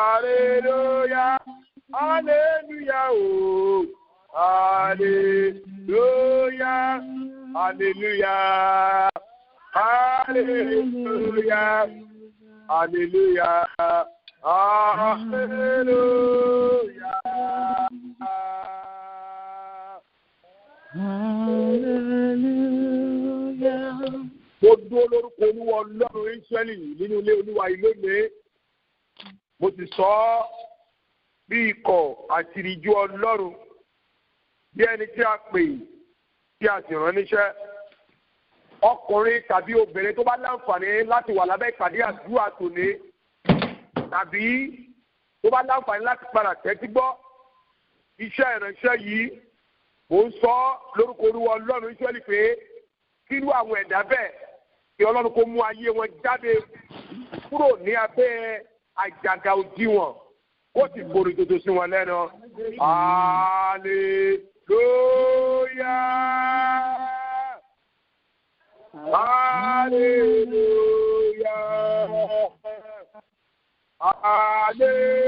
Hallelujah. Hallelujah. Oh. Hallelujah. Hallelujah. Hallelujah. Hallelujah. Hallelujah. Hallelujah. Mo dúró lórúkọ Olúwa Ọlọ́run Ísírẹ́lì nínú ilé Olúwa yìí lónìí. Mo sì sọ ọ́ bí ikọ̀ àti ìríjú Ọlọ́run, bí ẹni tí a pè tí a sì rán níṣẹ́. Ọkùnrin tàbí obìnrin tó bá láǹfààní láti wà lábẹ́ ìpàdé àdúrà tòní tàbí tó bá láǹfààní láti padà tẹ́tí gbọ́ iṣẹ́ ìránṣẹ́ yìí, mò ń sọ ọ́ lórúkọ Olúwa Ọlọ́run Ísírẹ́lì pé kírú àwọn ẹ̀dá bẹ́ẹ̀ kí Ọlọ́run kó mú ayé wọn jáde kúrò ní abẹ́ àjàgà òdiwọ̀n kó sì forí dodo sí wọn lẹ́nu. Hallelujah! Hallelujah!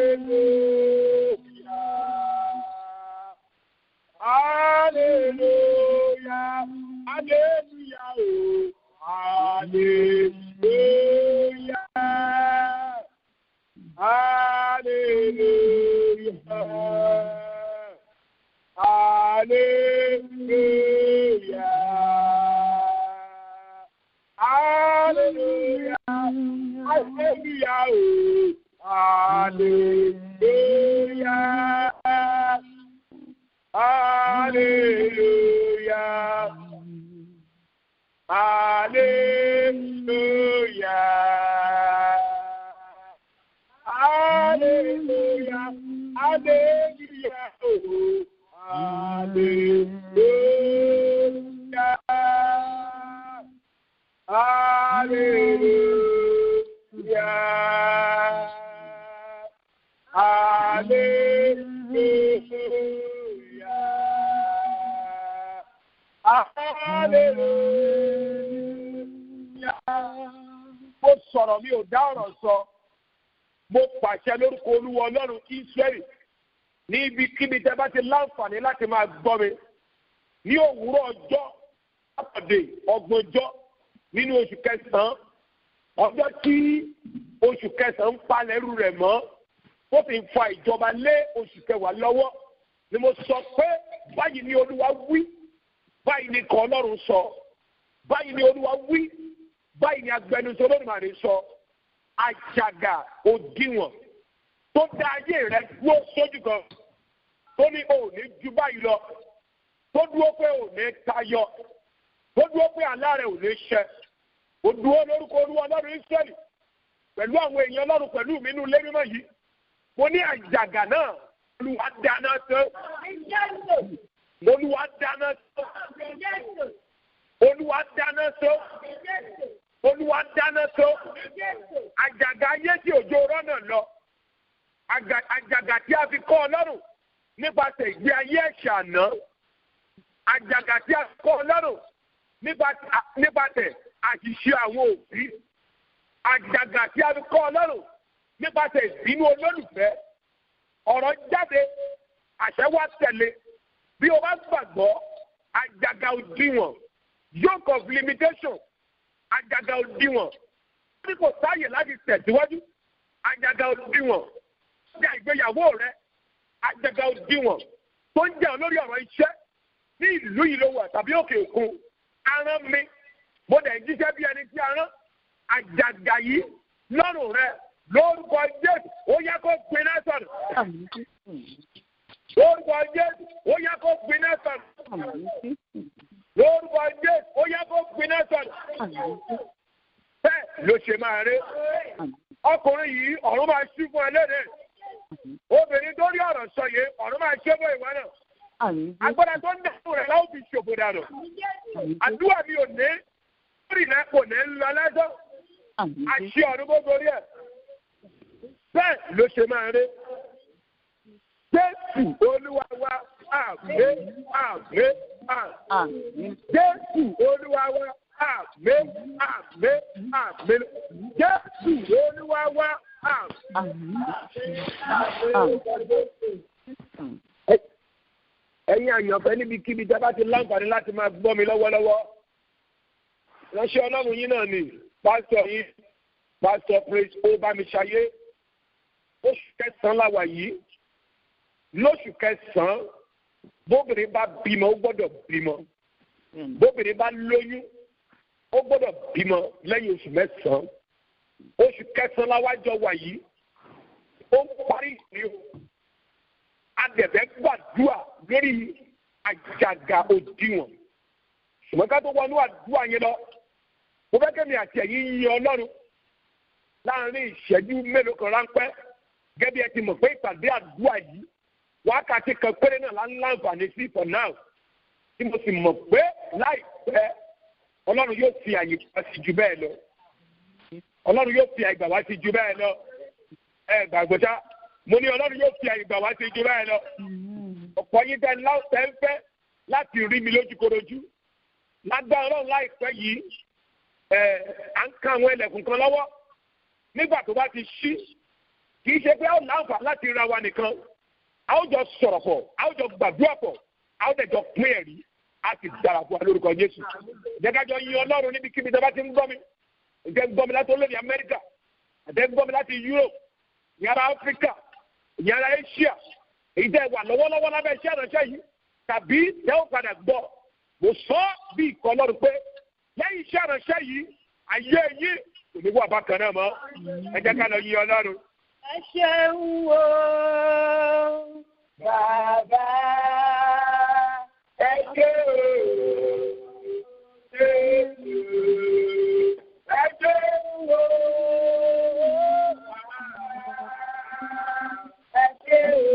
Hallelujah! Hallelujah! Hallelujah! Oh. Hallelujah! Hallelujah! Hallelujah! Hallelujah! Hallelujah! Oh. Hallelujah! Hallelujah! Hallelujah! Hallelujah! Hallelujah! Oh, hallelujah! Hallelujah! Hallelujah! Hallelujah! Mo sọ̀rọ̀, mi ò dá ọ̀rọ̀ sọ. Mo pàṣẹ lórúkọ Olúwa Ọlọ́run Ísírẹ́lì ní ibikíbi tẹ́ bá ti láǹfààní láti máa gbọ́ mi. Ní òwúrọ̀ ọjọ́ Sátọ̀dé, 30ọjọ́ nínú oṣù kẹsàn-án, ọjọ́ tí oṣù kẹsàn-án ń palẹ̀ ẹrù rẹ̀ mọ́, ó fi ń fa ìjọba lé oṣù kẹwàá lọ́wọ́, ni mo sọ pé báyìí ni Olúwa wí, báyìí ni kọ́ Ọlọ́run sọ, báyìí ni Olúwa wí, báyìí ni agbẹnusọ Olódùmarè sọ. Àjàgà òdiwọ̀n tó dá ayé rẹ dúró sójú kan, tó ní òní ju báyìí lọ, tó dúró pé òní tayọ, tó dúró pé àlá rẹ ò ní ṣẹ, ó dúró lórúkọ Olúwa Ọlọ́run Ísírẹ́lì pẹ̀lú àwọn èèyàn Ọlọ́run pẹ̀lú mi nínú ilé mímọ́ yìí, mo ní àjàgà náà, Olúwa dáná tán. Olúwa dáná tán. Olúwa dáná tán. Olúwa dáná tán. Àjàgà ayé tí òjò rọ́nà lọ, àjàgà tí a fi kọ́ Ọlọ́run nípasẹ̀ ìgbé ayé ẹ̀ṣẹ̀ àná, àjàgà tí a fi kọ́ Ọlọ́run nípasẹ̀ àṣìṣe àwọn òbí, àjàgà tí a fi kọ́ Ọlọ́run nípasẹ̀ ìbínú olólùfẹ́. Ọ̀rọ̀ jáde, àṣẹ wá tẹ̀lé. Bí o bá gbàgbọ́, àjàgà òdiwọ̀n, yoke of limitation, àjàgà òdiwọ̀n tí kò sáàyè láti tẹ̀síwájú, àjàgà òdiwọ̀n tó ń jẹ́ ìgbéyàwó rẹ, àjàgà òdiwọ̀n tó ń jẹ́ olórí ọ̀rọ̀ iṣẹ́ ní ìlú yìí ló wà tàbí òkè òkun, arán mi, mo dẹ̀ ń jíṣẹ́ bí ẹni tí a rán. Àjàgà yìí lọ́rùn rẹ, lórúkọ Jésù, ó yá kó gbiná sọ̀rọ̀. Lórúkọ Jésù, ó yá kó gbiná sọ̀rọ̀. Lórúkọ Jésù, ó yá kó gbiná sọ̀rọ̀. Bẹ́ẹ̀ ló ṣe máa rí. Ọkùnrin yìí, ọ̀run máa ṣí fún ẹ lónìí. Obìnrin tó rí ọ̀rọ̀ sọ yìí, ọ̀run máa ṣe fún ìwọ náà. Agbára tó ń dànù rẹ̀ láwọn fi ṣòfò dànù. Àdúrà mi ò ní lórí rẹ kò ní lọ lẹ́sọ̀. Àṣì ọ̀run gbogbo rí ẹ̀. Bẹ́ẹ̀ ló ṣe máa rí. Jésù Olúwa wa, àmín, àmín, àmín. Jésù Olúwa wa, àmín, àmín, àmín. Jésù Olúwa wa, Ẹ̀yin àyànfẹ́ níbikíbi tí a bá ti láǹfààní láti máa gbọ́ mi lọ́wọ́lọ́wọ́. Ránṣẹ́ Ọlọ́run yín náà ni pásítọ̀ yín, Pásítọ̀ Praise ó bá mi ṣayé. Oṣù kẹsàn-án la wà yìí. Lóṣù kẹsàn-án, bóbìnrin bá bímọ, ó gbọ́dọ̀ bímọ. Bóbìnrin bá lóyún, ó gbọ́dọ̀ bímọ lẹ́yìn oṣù mẹ́sàn-án. Oṣù kẹsàn-án la wá jọ wà yìí. Ó ń parí ìrìn o. Adẹ̀bẹ̀ gbàdúrà lórí àjàgà òdiwọ̀n. Ṣùgbọ́n ká tó wọnú àdúrà yẹn lọ, mo fẹ́ kẹ́mi àti ẹ̀yin yin Ọlọ́run láàrin ìṣẹ́jú mélòó kan ráńpẹ́. Gẹ́gẹ́ bí ẹ ti mọ̀ pé ìpàdé àdúrà yìí, wákàtí kan péré náà la ń láǹfààní sí for now. Tí mo sì mọ̀ pé láìpẹ́, Ọlọ́run yóò fi àyè wá sí ju bẹ́ẹ̀ lọ. Ọlọ́run yóò fi àyè gbà wá sí ju bẹ́ẹ̀ lọ. Ẹ gbàgbọ́ ṣá, mo ní Ọlọ́run yóò fi àyè gbà wá sí ju bẹ́ẹ̀ lọ. Ọ̀pọ̀ yín tẹ́ láǹfẹ́ ń fẹ́ láti rí mi lójúkorojú. Lágbára Ọlọ́run láìpẹ́ yìí, à ń kan àwọn ẹlẹ́kùn kan lọ́wọ́. Nígbà tó bá ti ṣí, kì í ṣe pé a ó láǹfà láti ra wa nìkan. A ó jọ sọ̀rọ̀ pọ̀, a ó jọ gbàdúrà pọ̀, a ó dẹ̀ jọ pín ẹ̀rí, a sì dára fún wa lórúkọ Jésù. Jẹ́ ká jọ yin Ọlọ́run níbikíbi tó bá ti ń gbọ́ mi. Ǹjẹ́ ń gbọ́ mi láti orílẹ̀-èdè Amẹ́ríkà, ǹjẹ́ ń gbọ́ mi láti Europe, ní ara Áfíríkà, ní ara Asia, èyí tẹ́ wà lọ́wọ́lọ́wọ́ lábẹ́ iṣẹ́ ìránṣẹ́ yìí, tàbí tẹ́ ó padà gbọ́. Mo sọ bí ikọ̀ Ọlọ́run pé lẹ́yìn iṣẹ́ ìránṣẹ́ yìí, ayé yìí kò ní wà bákan náà mọ́. Ẹ jẹ́ ká lọ yin Ọlọ́run. Ẹ ṣeun o, bàbá, ẹ ṣé o, Jésù, ẹ ṣeun o, bàbá, ẹ ṣé o,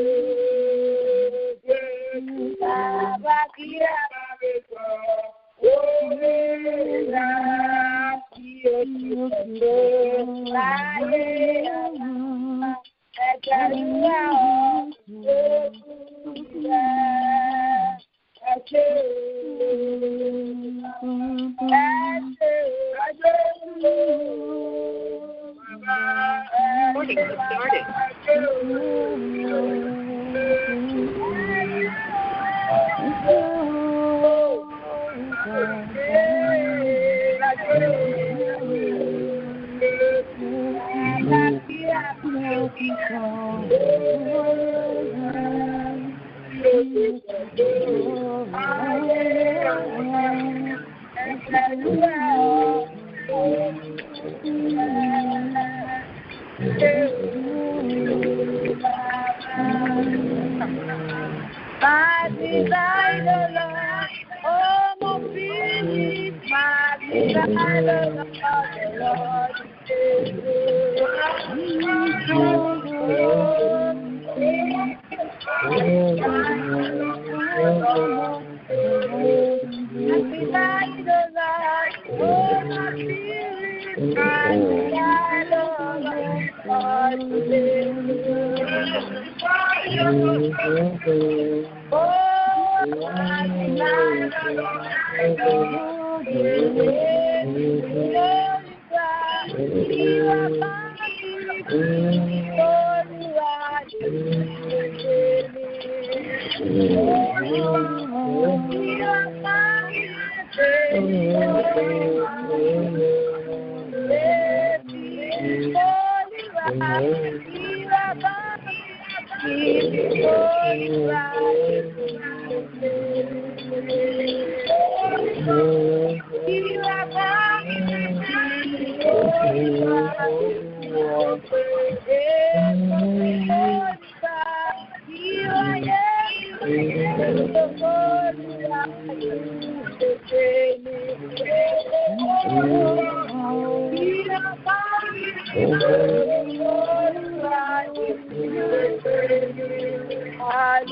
Jésù, bàbá kí ẹ bá mi sọ, orí rẹ̀ kí o ti pẹ̀ tó láyé ọ̀la. Ẹgbẹ̀rún ọ̀hún ẹ ṣé o, ẹ ṣé o, ẹ ṣé o, bàbá, ẹ ṣé o.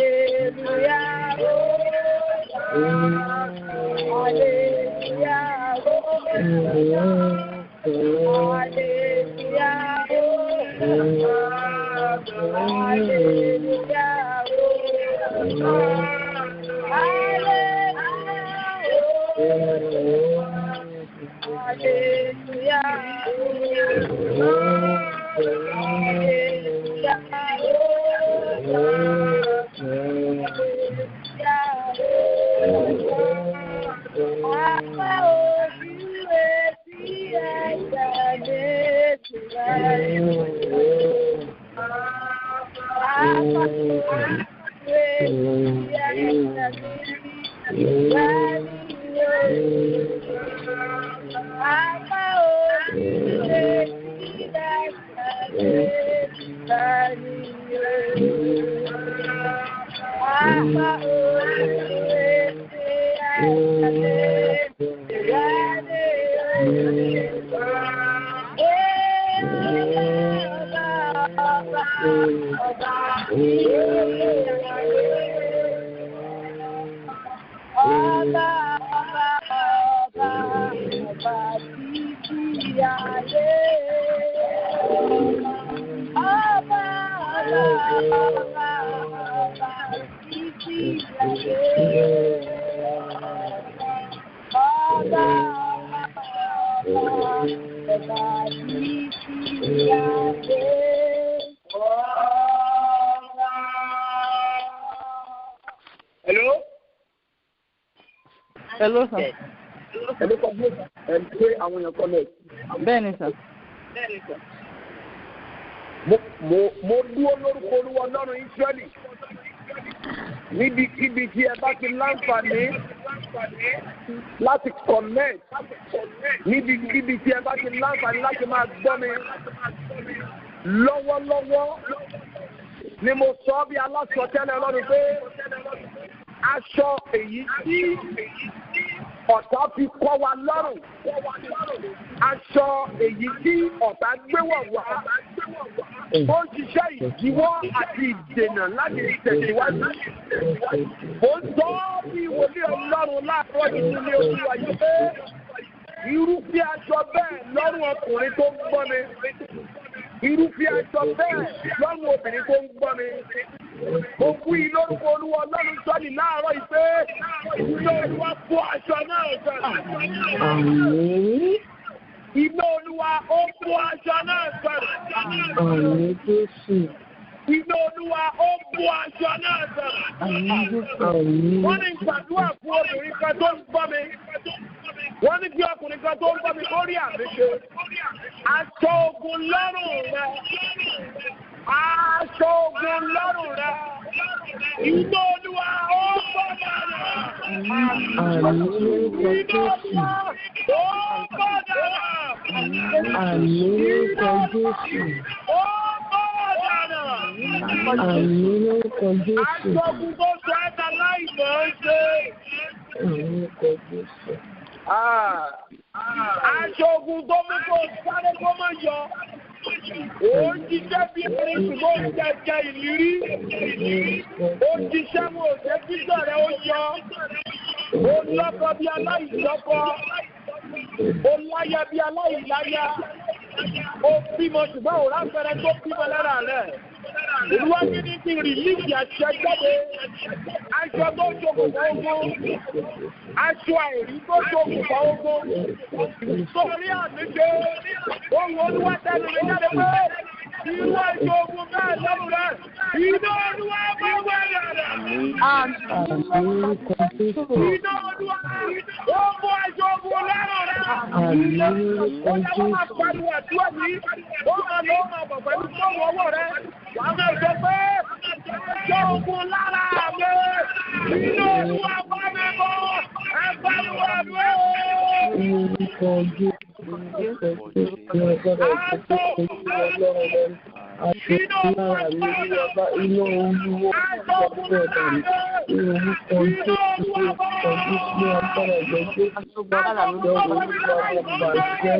Hallelujah. Hello? Hello, sir. Hello, ẹ pé àwọn èèyàn connect. Bẹ́ẹ̀ni, sir. Mo dúró lórúkọ Olúwa Ọlọ́run Ísírẹ́lì. Níbikíbi tí ẹ bá ti láǹfààní láti connect. Níbikíbi tí ẹ bá ti láǹfààní láti máa gbọ́ mi. Lọ́wọ́lọ́wọ́ ni mo sọ bí alásọtẹ́lẹ̀ Ọlọ́run pé aṣọ èyí tí ọ̀tá fi kọ́ wa lọ́rùn, aṣọ èyí tí ọ̀tá gbé wọ̀ wá, ó ń ṣiṣẹ́ ìdíwọ́ àti ìdènà láti tẹ̀síwájú. Ó ń sọ bí wòlíì Ọlọ́run láàárọ̀ yìí nílé Olúwa yìí pé irúfẹ́ aṣọ bẹ́ẹ̀ lọ́rùn ọkùnrin tó ń gbọ́ mi, irúfẹ́ aṣọ bẹ́ẹ̀ lọ́rùn obìnrin tó ń gbọ́ mi. Mo kú yìí lórúkọ Olúwa Ọlọ́run sọ́ọ̀lì láàárọ̀ yìí pé iná Olúwa bó aṣọ náà sọ̀rọ̀. Àmín. Iná Olúwa ó bó aṣọ náà sọ̀rọ̀. Àmín Jésù. Iná Olúwa ó bó aṣọ náà sọ̀rọ̀. Àmín. Wọ́n ní ìgbàdúrà fún obìnrin kan tó ń gbọ́ mi. Wọ́n ní kí ọkùnrin kan tó ń gbọ́ mi kó rí àmì ṣe. Aṣọ ogun lọ́rùn rẹ̀. Aṣọ ogun lọ́rùn rẹ̀. Iná Olúwa ó bọ́ dànù. Àmín lórúkọ Iná Jésù. Olúwa ó bọ́ dànù. Àmín lórúkọ Jésù. Ó bọ́ dànù. Àmín lórúkọ Jésù. Aṣọ ogun tó sọ ẹ́ta láìmọ̀ ń ṣe. Àmín lórúkọ Jésù. Aṣọ ogun tó mú kó sáré kó má yọ. Ó ń jíṣẹ́ bí erin ṣùgbọ́n ó ń jẹjẹ ìrírí. Ó ń jíṣẹ́ mú òṣè píṣọ̀ rẹ̀ ó yọ. Ó lọ́kọ bí aláìlọ́kọ. Ó láya bí aláìláya. Ó bímọ ṣùgbọ́n ò ráfẹ́rẹ́ tó bímọ lára rẹ̀. Ìlúwájú ní ti rìlíìsì àṣẹ jáde. Aṣọ tó ṣokùnfà ogun. Aṣọ àìrí tó ṣokùnfà ogun. Sọ̀rí àmì ṣe ohun Olúwa tẹnu mi jáde pé irú aṣọ ogun bẹ́ẹ̀ lọ́rùn rẹ̀. Iná Olúwa bá wẹ̀ rẹ̀. Àmín lórúkọ Jésù. Iná Olúwa ó mú aṣọ ogun lọ́rùn rẹ̀. Àmín lórúkọ Ó yẹ kó máa Jésù. pariwo àdúrà yìí. Ó máa lọ máa bọ̀ pẹ̀lú fóònù ọwọ́ rẹ̀. Wàá máa sọ pé aṣọ ogun lára mi. Iná Olúwa bá mi bọ̀. Ẹ pariwo àdúrà o. Lórúkọ Jésù. Lórúkọ Jésù. Ní agbára ìjọba Olúwa Ọlọ́run rẹ̀. Aṣọ lára mi Olúwa bá iná Olúwa bọ́ dànù. Lórúkọ Jésù. Lórúkọ Jésù. Ní agbára ìjọba Jésù. Ìjọba Olúwa mo bàjẹ́.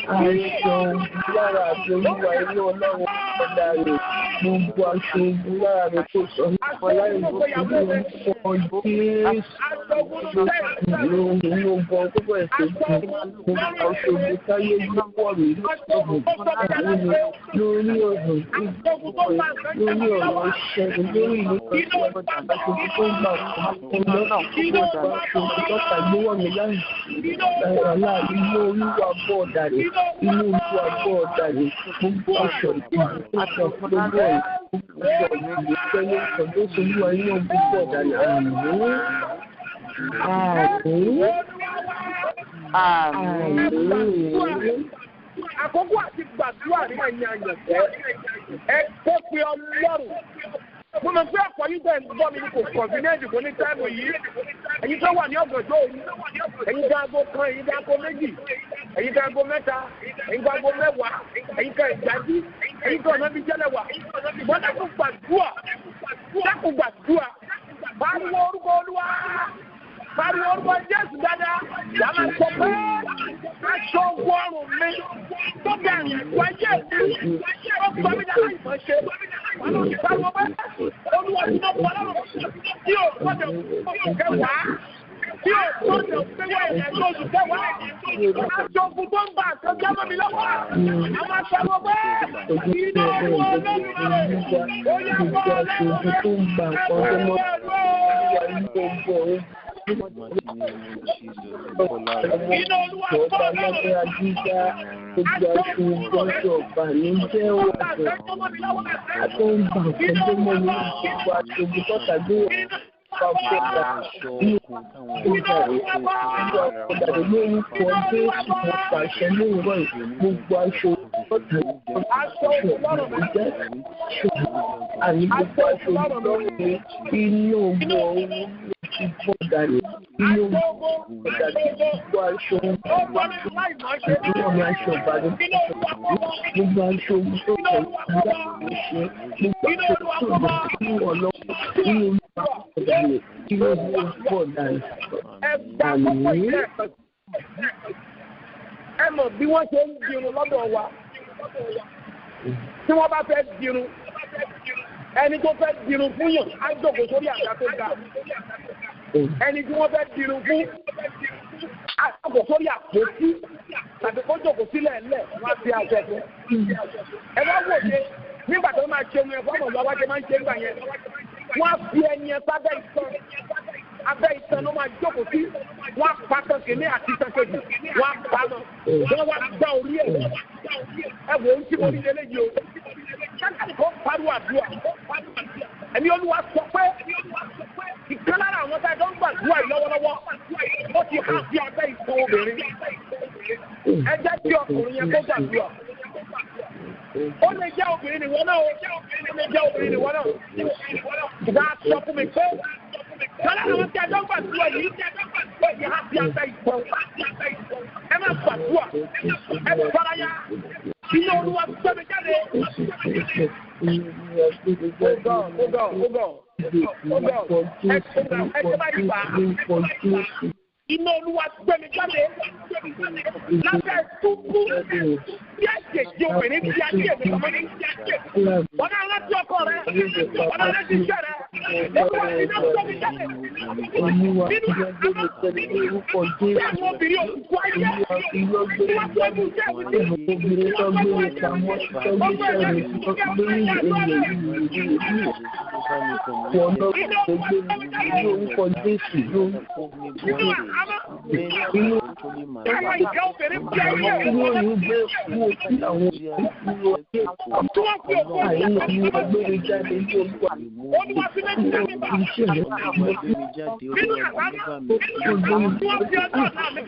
Aṣọ ogun lára àti Olúwa iná Ọlọ́run ọ̀dà rẹ̀. Gbogbo aṣọ ogun lára mi kò sọ nípa láì lórúkọ Jésù. Aṣọ ogun ló tẹ̀. Lórí ọ̀rọ̀ lórí ọ̀rọ̀ ṣẹ́gun lórí ìlú aṣojú tó ń gbà ọ̀kan lọ́nà gbogbo aṣojú tọ́ta gbówó mi láì lára inú olúwa bọ́ ọ̀dà rẹ̀ inú olúwa bọ́ ọ̀dà rẹ̀ gbogbo aṣọ ìdìbò tó sọ gbogbo ẹ̀ gbogbo aṣọ ìdìbò tẹ́lẹ̀ ọ̀dọ́ olúwa inú gbogbo ọ̀dà rẹ̀ àmín àmín àmín. Àkókò àti gbàdúrà ní ẹ̀yìn àyànfẹ́. Ẹ kó pe Ọlọ́run. Mo mọ̀ pé ọ̀pọ̀ yín tẹ̀ ń gbọ́ mi ní kò kọ̀ǹfínẹ́ǹtì kò ní táìmù yìí. Ẹ̀yin tó wà ní ọ̀gànjọ́ òru. Ẹ̀yin tó aago 1, ẹ̀yin tó aago 2, ẹ̀yin tó aago 3, ẹ̀yin tó aago 10, ẹ̀yin tó ìdájí, ẹ̀yin tó ọ̀nà bíi jẹ́lẹ̀ wà. Wọ́n dákun gbàdúrà. Dákun gbàdúrà. Pariwo orúkọ Olúwa. Pariwo orúkọ Jésù dáadáa. Wàá máa sọ pé aṣọ wọrùn mi tó bẹ̀rẹ̀ wáyé mi. Ó gbọ́ mi dáná ìmọ̀ ṣe. Pariwo pé Olúwa tí mo bọ̀ lọ́rùn tí ò gbọ́dọ̀ oṣù kẹwàá. Tí ò gbọ́dọ̀ pé wọ́n ẹ̀yẹ tó oṣù kẹwàá. Aṣọ ogun tó ń bà àkànjá mọ́ mi lọ́wọ́. Àwọn aṣọ pé iná owó Olódùmarè. Ó yá bọ́ ọlọ́run. Ẹ mọ̀ bí wọ́n ṣe ń dirun lọ́dọ̀ wa. Tí wọ́n bá fẹ́ dirun, ẹni tó fẹ́ dirun fún yàn á jókòó sórí àga tó ga. Ẹni tí wọ́n fẹ́ dirun fún á jókòó sórí àpótí tàbí kó jókòó sílẹ̀ ńlẹ̀ wọ́n á fi aṣọ fún. Ẹ wá wòye nígbà tó máa ṣe ohun ẹ̀fọ́ ọmọ lọ́wọ́ ṣe máa ń ṣe nígbà yẹn. Wọ́n á fi ẹni ẹ sábẹ́ ìtàn. Abẹ́ ìtàn ló máa jókòó sí. Wọ́n á pa tán kìíní àti tán kejì. Wọ́n á pa lọ. Wọ́n wá gbá orí ẹ̀. Ẹ wò ó tí mo ní lélẹ́yìí o. Ṣáàkì kan pariwo àdúrà. Ẹ̀mí Olúwa sọ pé ìkan lára àwọn tá a jọ ń gbàdúrà yìí lọ́wọ́lọ́wọ́ ó ti há sí abẹ́ ìtàn obìnrin. Ẹ jẹ́ kí ọkùnrin yẹn kó gbàdúrà. Ó lè jẹ́ obìnrin nìwọ náà o. Ó lè jẹ́ obìnrin nìwọ náà. Ìgbà sọ fún mi pé kọ́lá àwọn tí a jọ ń gbàdúrà yìí ó ti há sí abẹ́ ìtàn. Ẹ má gbàdúrà. Ẹ faraya. Iná Olúwa gbé mi jáde. Iná Olúwa gbé mi jáde. Lábẹ́ túbú bí àjèjì obìnrin bí ayé mi lọ́mọ ní. Wọ́n náà rántí ọkọ rẹ̀. Wọ́n náà rántí iṣẹ́ rẹ̀. Olúwa iná gbé mi jáde. Nínú àhámọ́ bí àwọn obìnrin òkùnkùn ayé. Wọ́n fẹ́ mú iṣẹ́ mi sí. Wọ́n fẹ́ mú ayé mi sí. Ọgbọ́n ẹ̀yẹ mi sí. Nínú àhámọ́ àwọn ìkà obìnrin bí ayé mi tí wọ́n fi òkú Olúwa fi méjì jáde bá. Nínú àhámọ́ tí wọ́n fi ọjọ́ ọ̀la mi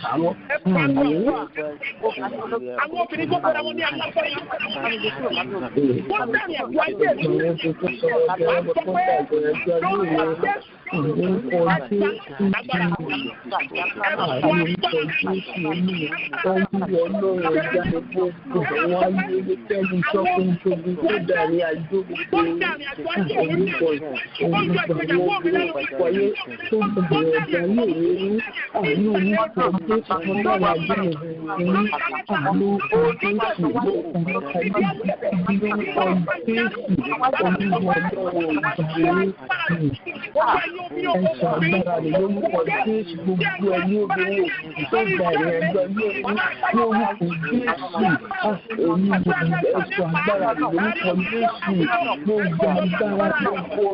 pamọ́. Iná Olúwa. Àwọn obìnrin tó fẹ́ra wọn ní alágbára. Wọ́n bẹ̀rẹ̀ ẹ̀kọ́ ayé mi. Wọ́n sọ pé lórúkọ Jésù. Agbára. Gbogbo ayé tó bẹ̀rẹ̀ ọjà ayé mi ní àánú orúkọ Jésù ọlọ́run ajínrere ní àánú orúkọ Jésù lórúkọ Jésù olúwa ọlọ́run ìgbàlè ẹ̀sùn agbára rẹ̀ lórúkọ Jésù gbogbo ẹ̀yin obìnrin òkùnkùn tó gba ìrìn àjò ayé mi lórúkọ Jésù olúwa ẹ̀sùn agbára rẹ̀ lórúkọ Jésù gbogbo agbára gbogbo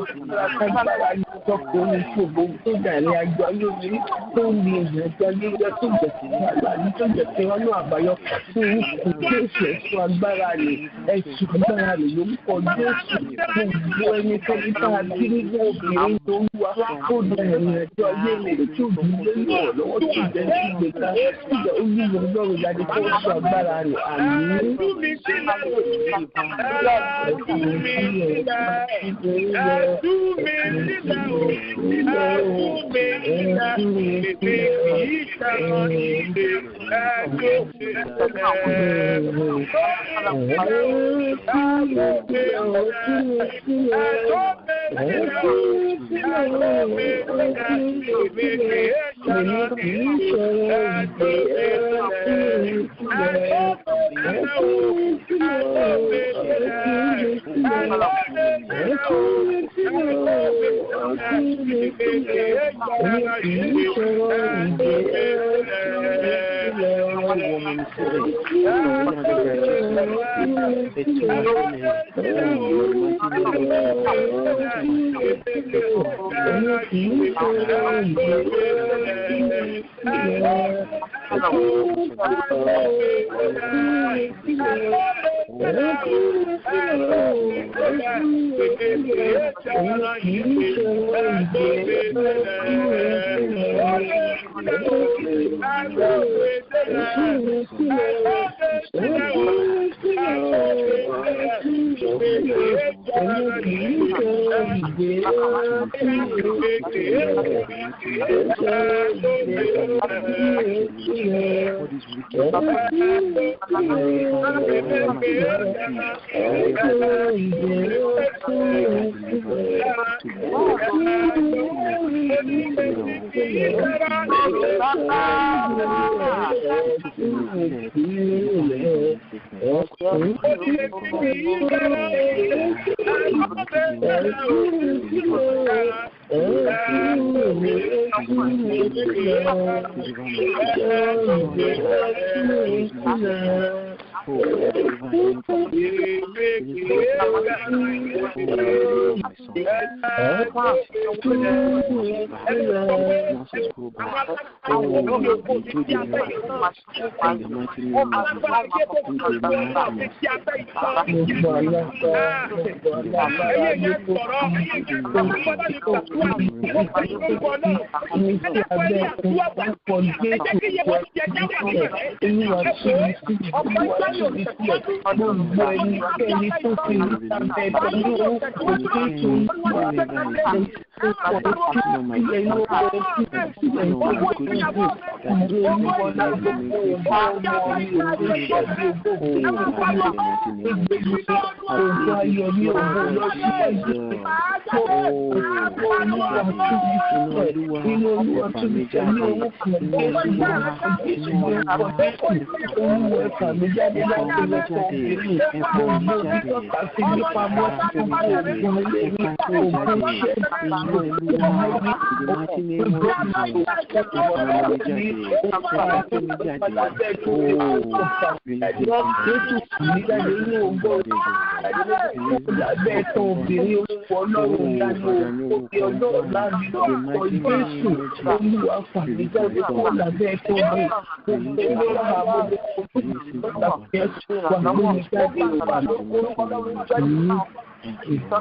agbára tọkùnrin ṣògo tó gba ìrìn àjò ayé mi tó ní ìrìn àjò ayé mi tó jẹ́ kí wọ́n tó jẹ́ kí wọ́n ní àbáyọ lórúkọ Jésù ẹ̀sùn agbára rẹ̀ ẹ̀sùn agbára rẹ̀ lórúkọ Jésù gbogbo ẹnikẹ́ni tá a bí nínú obìnrin tó ń wá tó da ìrìn àjò ayé mi rẹ̀ tí òbí lé lọ́wọ́ tó jẹ́ ìgbéga ìjà olúwa ọlọ́run jáde kó sọ agbára rẹ̀ àmín. Tú mi sílẹ̀ tú mi sílẹ̀ tú mi sílẹ̀ o tú mi sílẹ̀ èmi kì í ṣẹ̀rọ ìdè ẹ̀dùn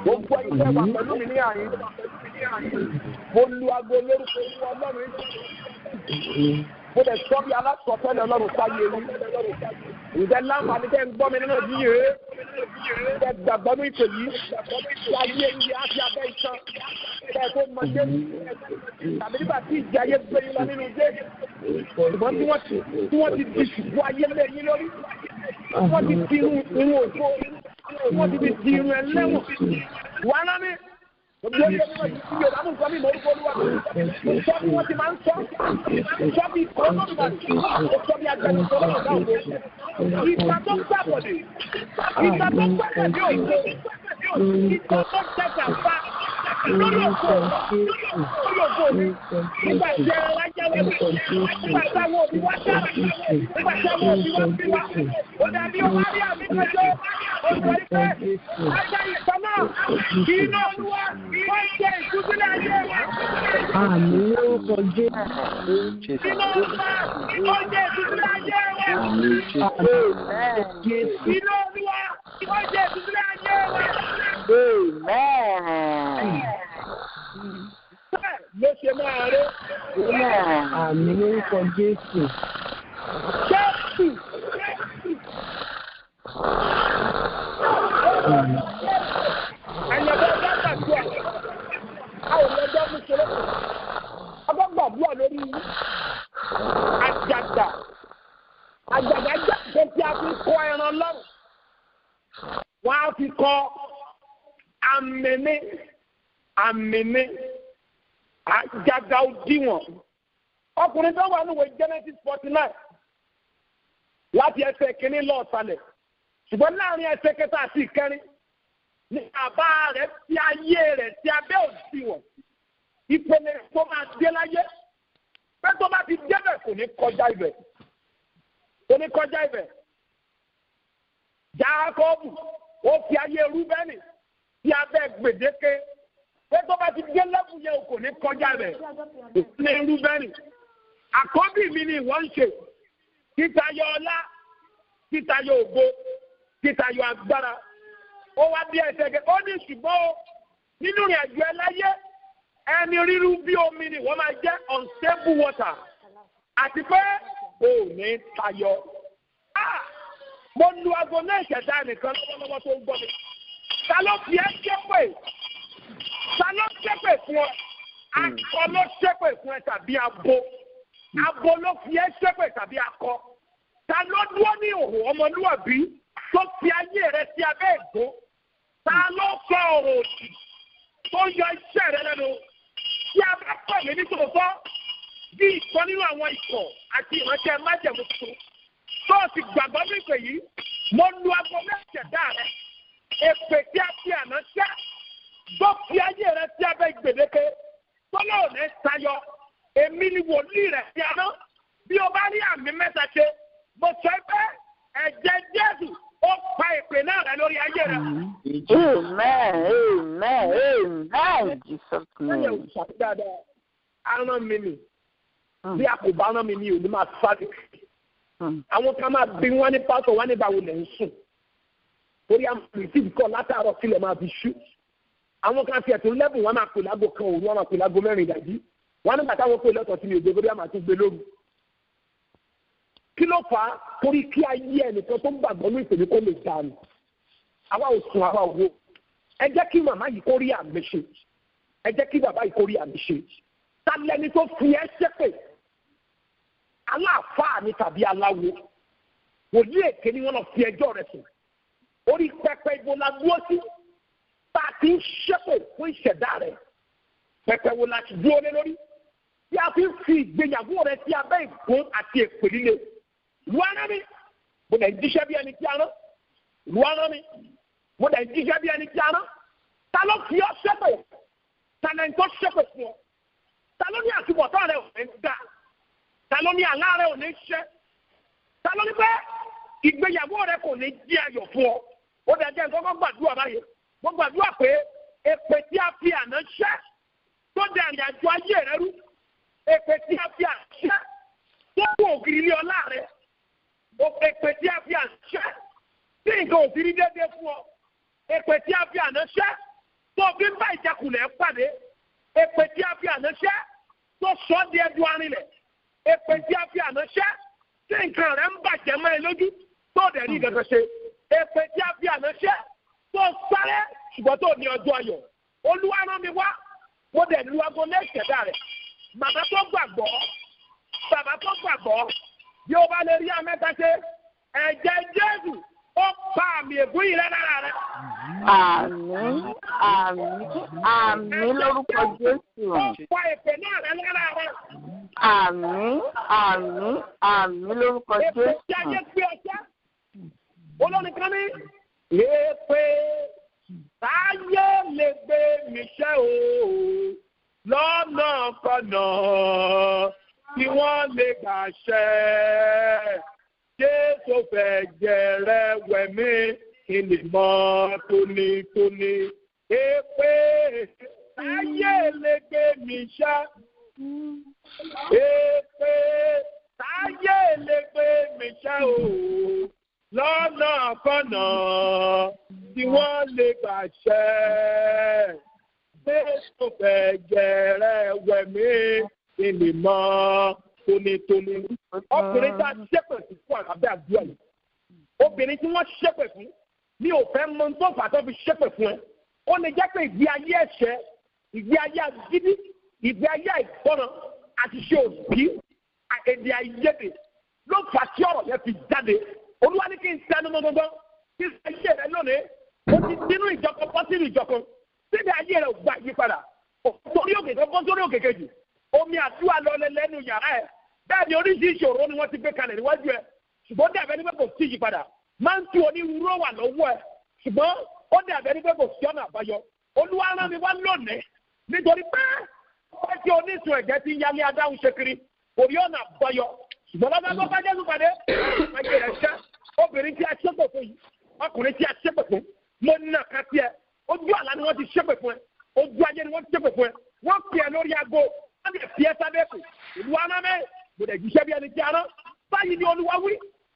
Gbogbo ẹgbẹ́ wa pẹ̀lú mi ní àyín. Mo lu aago lórúkọ Olúwa Ọlọ́run. Mo lè sọ bí alásọtẹ́lẹ̀ Ọlọ́run sáyé mi. Ǹjẹ́ láǹfààní tẹ́ ń gbọ́ mi nínú yìí rèé? Ẹ gbàgbọ́ ní ìpè yìí. Ayé yìí á fi abẹ́ ìtàn. Ẹ tó mọ Jésù. Tàbí nígbà tí ìjà ayé gbé yín lọ nínú Jésù. Ṣùgbọ́n tí wọ́n ti di ṣùkú ayé lé yín lórí. Wọ́n ti di irun òfo. Wọ́n ti di irun ẹlẹ́wọ̀n. Wàhálà mi. Sọ bí wọ́n ti máa ń sọ, sọ bí ikọ̀ Olódùmarè, sọ bí agbẹnusọ lọ́dọ̀ ògo. Ìgbà tó gbàbọ̀dè, ìgbà tó gbàgbàdé ògo, ìgbà tó jẹjà fa lórí ògo, lórí ògo mi. Nígbà tí ẹran wá jẹ́ wẹ́wẹ́, nígbà táwọn òbí wá dára, nígbà táwọn òbí wá bí wá. Ó dàbí ó wá rí àmì kọjọ́, ó sọ pé ajá ìtàn náà kì í náà olúwa, wọ́n jẹ ìtúsílẹ̀ ayé wa. Àmín lórúkọ Jésù. Iná olúwa, wọ́n jẹ ìtúsílẹ̀ ayé wa. Jésù. Iná olúwa, wọ́n jẹ ìtúsílẹ̀ ayé wa. Amen. Bẹ́ẹ̀ ló ṣe máa rí. Amen. Àmín lórúkọ Jésù. Jésù. Àyànfẹ́ ọjọ́ gbàdúrà. A ò lọ́jọ́ mú ṣe lọ́kàn. Ọjọ́ gbàdúrà lórí àjàgà. Àjàgà jẹ́ ìṣe tí a fi kọ́ ẹran lọ́rùn. Wọ́n á fi kọ́ àmìní àmìní àjàgà òdiwọ̀n. Ọkùnrin tó wà níwèé Genesis 49 láti ẹsẹ̀ kínní lọ ọ̀sàlẹ̀. Ṣùgbọ́n láàrin ẹsẹ̀ kẹta àti ìkẹrin ní àbá rẹ̀ fi ayé rẹ̀ sí abẹ́ òdiwọ̀n. Ìpele tó máa dé láyé. Pé tó bá ti débẹ̀ kò ní kọjá ibẹ̀. Kò ní kọjá ibẹ̀. Jákọ́bù ó fi ayé Rúbẹ́nì sí abẹ́ gbèdéke. Pé tó bá ti dé lẹ́bù yẹn kò ní kọjá ibẹ̀. Ìpele Rúbẹ́nì. Àkọ́bí mi ni ìwọ ń ṣe. Títayọ ọlá, títayọ ògo, títayọ agbára. Ó wá bí ẹsẹ̀ kẹ, ó ní ṣùgbọ́n o, nínú ìrìn àjò ẹ láyé, ẹni rírú bí omi ni wọ́n máa jẹ́ unstable water. Àti pé o ò ní tayọ. Ah! Mo lu aago náà ìṣẹ̀dá nìkan lọ́wọ́lọ́wọ́ tó ń gbọ́ mi. Ta ló fi ẹ́ ṣépè? Ta ló ṣépè fún ọ? Akọ ló ṣépè fún ẹ tàbí abo? Abo ló fi ẹ́ ṣépè tàbí akọ? Ta ló dúró ní ìhòòhò ọmọlúwàbí tó fi ayé rẹ sí abẹ́ ègbó? Ta ló sọ ọ̀rọ̀ òdì tó yọ iṣẹ́ rẹ lẹ́nu? Tí a bá pè mí ní tòótọ́, bí ìkan nínú àwọn ikọ̀ àti ìránṣẹ́ májẹ̀mú tuntun tó o sì gbàgbọ́ ní ìpè yìí, mo lu aago mẹ́tẹ̀ẹ̀dá rẹ. Èpè tí a fi àná ṣẹ́ tó fi ayé rẹ sí abẹ́ gbèdéke tó lóò ní tayọ. Èmi ni wòlíì rẹ̀ sí àná. Bí o bá rí àmì mẹ́ta ṣe, mo sọ pé ẹ̀jẹ̀ Jésù ó pa èpè náà rẹ lórí ayé rẹ. Amen. Amen. Amen. Jesus Lẹ́yìn name. òṣìṣẹ́ dáadáa, aràn mi nì. Bí a kò bá rán mi ní òní máa sáré. Àwọn kan máa bí wọ́n ní pásọ̀ wọ́n ní báwo lẹ̀ ń sùn. Torí àwọn rìsíìtì kọ́ látàárọ̀ sílẹ̀ máa fi ṣú. Àwọn kan fi ẹ̀tún lẹ́bùn wọn máa pè láago kan òru, wọn máa pè láago mẹ́rin ìdájí. Wọ́n nígbà táwọn pè lọ́tọ̀ sí mi òde bóyá màá tún gbé lóru. Kí ló fà á? Torí kí ayé ẹnìkan tó ń gbàgbọ́ ní ìpèmí kó lè dànù. Àwa ò sùn, àwa ò wo. Ẹ jẹ́ kí màmá yìí kó rí àmì ṣe. Ẹ jẹ́ kí bàbá yìí kó rí àmì ṣe. Ta lẹni tó fi ẹ́ ṣépè? Aláàfáà ni tàbí aláwo. Wòlíì èké ni wọ́n lọ fi ẹjọ́ rẹ̀ sùn. Orí pẹpẹ ibo la dúró sí. Tá a ti ń ṣépè fún ìṣẹ̀dá rẹ̀. Pẹpẹ wo la ti dúró lé lórí? Tí a fi ń fi ìgbéyàwó rẹ̀ sí abẹ́ ìgún àti èpè líle. Lu ara mi, mo dẹ̀ ń jíṣẹ́ bí ẹni tí a rán. Lu ara mi, mo dẹ̀ ń jíṣẹ́ bí ẹni tí a rán. Ta ló fi ọ́ ṣépè? Ta lẹni tó ṣépè fún ọ? Ta ló ní àtúbọ̀tán rẹ̀ ò ní dá? Ta ló ní àlá rẹ̀ ò ní ṣẹ? Ta ló ní pé ìgbéyàwó rẹ̀ kò ní jí ayọ̀ fún ọ? Ó dẹ̀ jẹ́ nǹkan kan gbàdúrà báyìí. Mo gbàdúrà pé èpè tí a fi àná ṣẹ́ tó dẹ ìrìn àjò ayé rẹ rú. Èpè tí a fi àná ṣẹ́ tó kú ògiri ilé ọlá rẹ. Èpè tí a fi àná ṣẹ́ tí nǹkan ò fi rí déédéé fún ọ. Èpè tí a fi àná ṣẹ́ tó fi ń bá ìjákulẹ̀ pàdé. Èpè tí a fi àná ṣẹ́ tó sọ ọ́ di ẹdun arinlẹ̀. Èpè tí a fi àná ṣẹ́ tí nǹkan rẹ̀ ń bàjẹ́ mọ́ ẹ lójú tó dẹ̀ rí kankan ṣe. Èpè tí a fi àná ṣẹ́ tó sáré ṣùgbọ́n tó ní ọjọ́ ayọ̀. Olúwa rán mi wá, mo dẹ̀ lu aago ní ìṣẹ̀dá rẹ̀. Màmá tó gbàgbọ́, bàbá tó gbàgbọ́, bí o bá lè rí amẹ́ta ṣe, ẹ̀jẹ̀ Jésù ó Ó pa àmì ègún yìí rẹ́ lára rẹ̀. Àmín, àmín, àmín lórúkọ Jésù. Ó pa èpè náà rẹ́ lára rẹ̀. Àmín, àmín, àmín lórúkọ Èpè tí ayé Jésù. gbé ọjọ́. Olórin kan ní. Èpè táyé lè gbé mi ṣẹ́ o lọ́nà kọ̀nà tí wọ́n lè gbà ṣẹ́. Jésù fẹ́ jẹrẹ wẹ̀ mí kí n lè mọ́ tónítóní. Èpè táyé lè gbé mi ṣẹ́. Èpè táyé lè gbé mi ṣẹ́ o lọ́nà kọ́nà tí wọ́n lè gbà ṣẹ́. Jésù fẹ́ jẹrẹ wẹ̀ mí kí n lè mọ́ tónítóní. Ọkùnrin tá a ṣépè fún fún àlábẹ́ àdúrà yìí. Obìnrin tí wọ́n ṣépè fún mi ò fẹ́ mọ ohun tó fà á tó fi ṣépè fún ẹ. Ó lè jẹ́ pé ìgbé ayé ẹ̀ṣẹ̀, ìgbé ayé agídí, ìgbé ayé àìgbọ́ràn àti ṣe òbí, èdè àìyedè ló fà á tí ọ̀rọ̀ yẹn fi jáde. Olúwa ní kí n tẹnu mọ́ gbọ́ngbọ́n kí n ayé rẹ lónìí. Ó ti dínú ìjọkan bọ́ sínú ìjọkan. Síbi ayé rẹ ò gba ìyípadà. Torí òkè kan bọ́ sórí òkè kejì. Omi àdúrà lọ lẹ́nu yàrá ẹ̀. Bẹ́ẹ̀ ni oríṣiríṣi òró ni wọ́n ti gbé kalẹ̀ níwájú ẹ̀. Ṣùgbọ́n dàbẹ́ ní pé kò sí ìyípadà. Máa ń tu onírúurú wà lọ́wọ́ ẹ̀. Ṣùgbọ́n ó dàbẹ́ ní pé kò sí ọ̀nà àbáyọ. Olúwa rán mi wá lónìí. Nítorí pé ó ti onísun ẹ̀jẹ̀ ti ń yálé adáhùn ṣe kiri. Kò rí ọ̀nà àbáyọ. Ṣùgbọ́n lọ́dọ̀ tó bá Jésù pàdé, ayé rẹ̀ ṣẹ́. Obìnrin tí a ṣépè fún yìí, ọkùnrin tí a ṣépè fún, mo nà ká tiẹ̀. Ojú àlá ni wọ́n ti ṣépè fún ẹ. Ojú ayé ni wọ́n ti ṣépè fún ẹ. Wọ́n pè ẹ lórí aago. Wọ́n lè fi ẹ sábẹ́ pè. Ìlú arámẹ́, mo dẹ̀ jíṣẹ́ bí ẹni tí a rán. Báyìí ni Olúwa wí,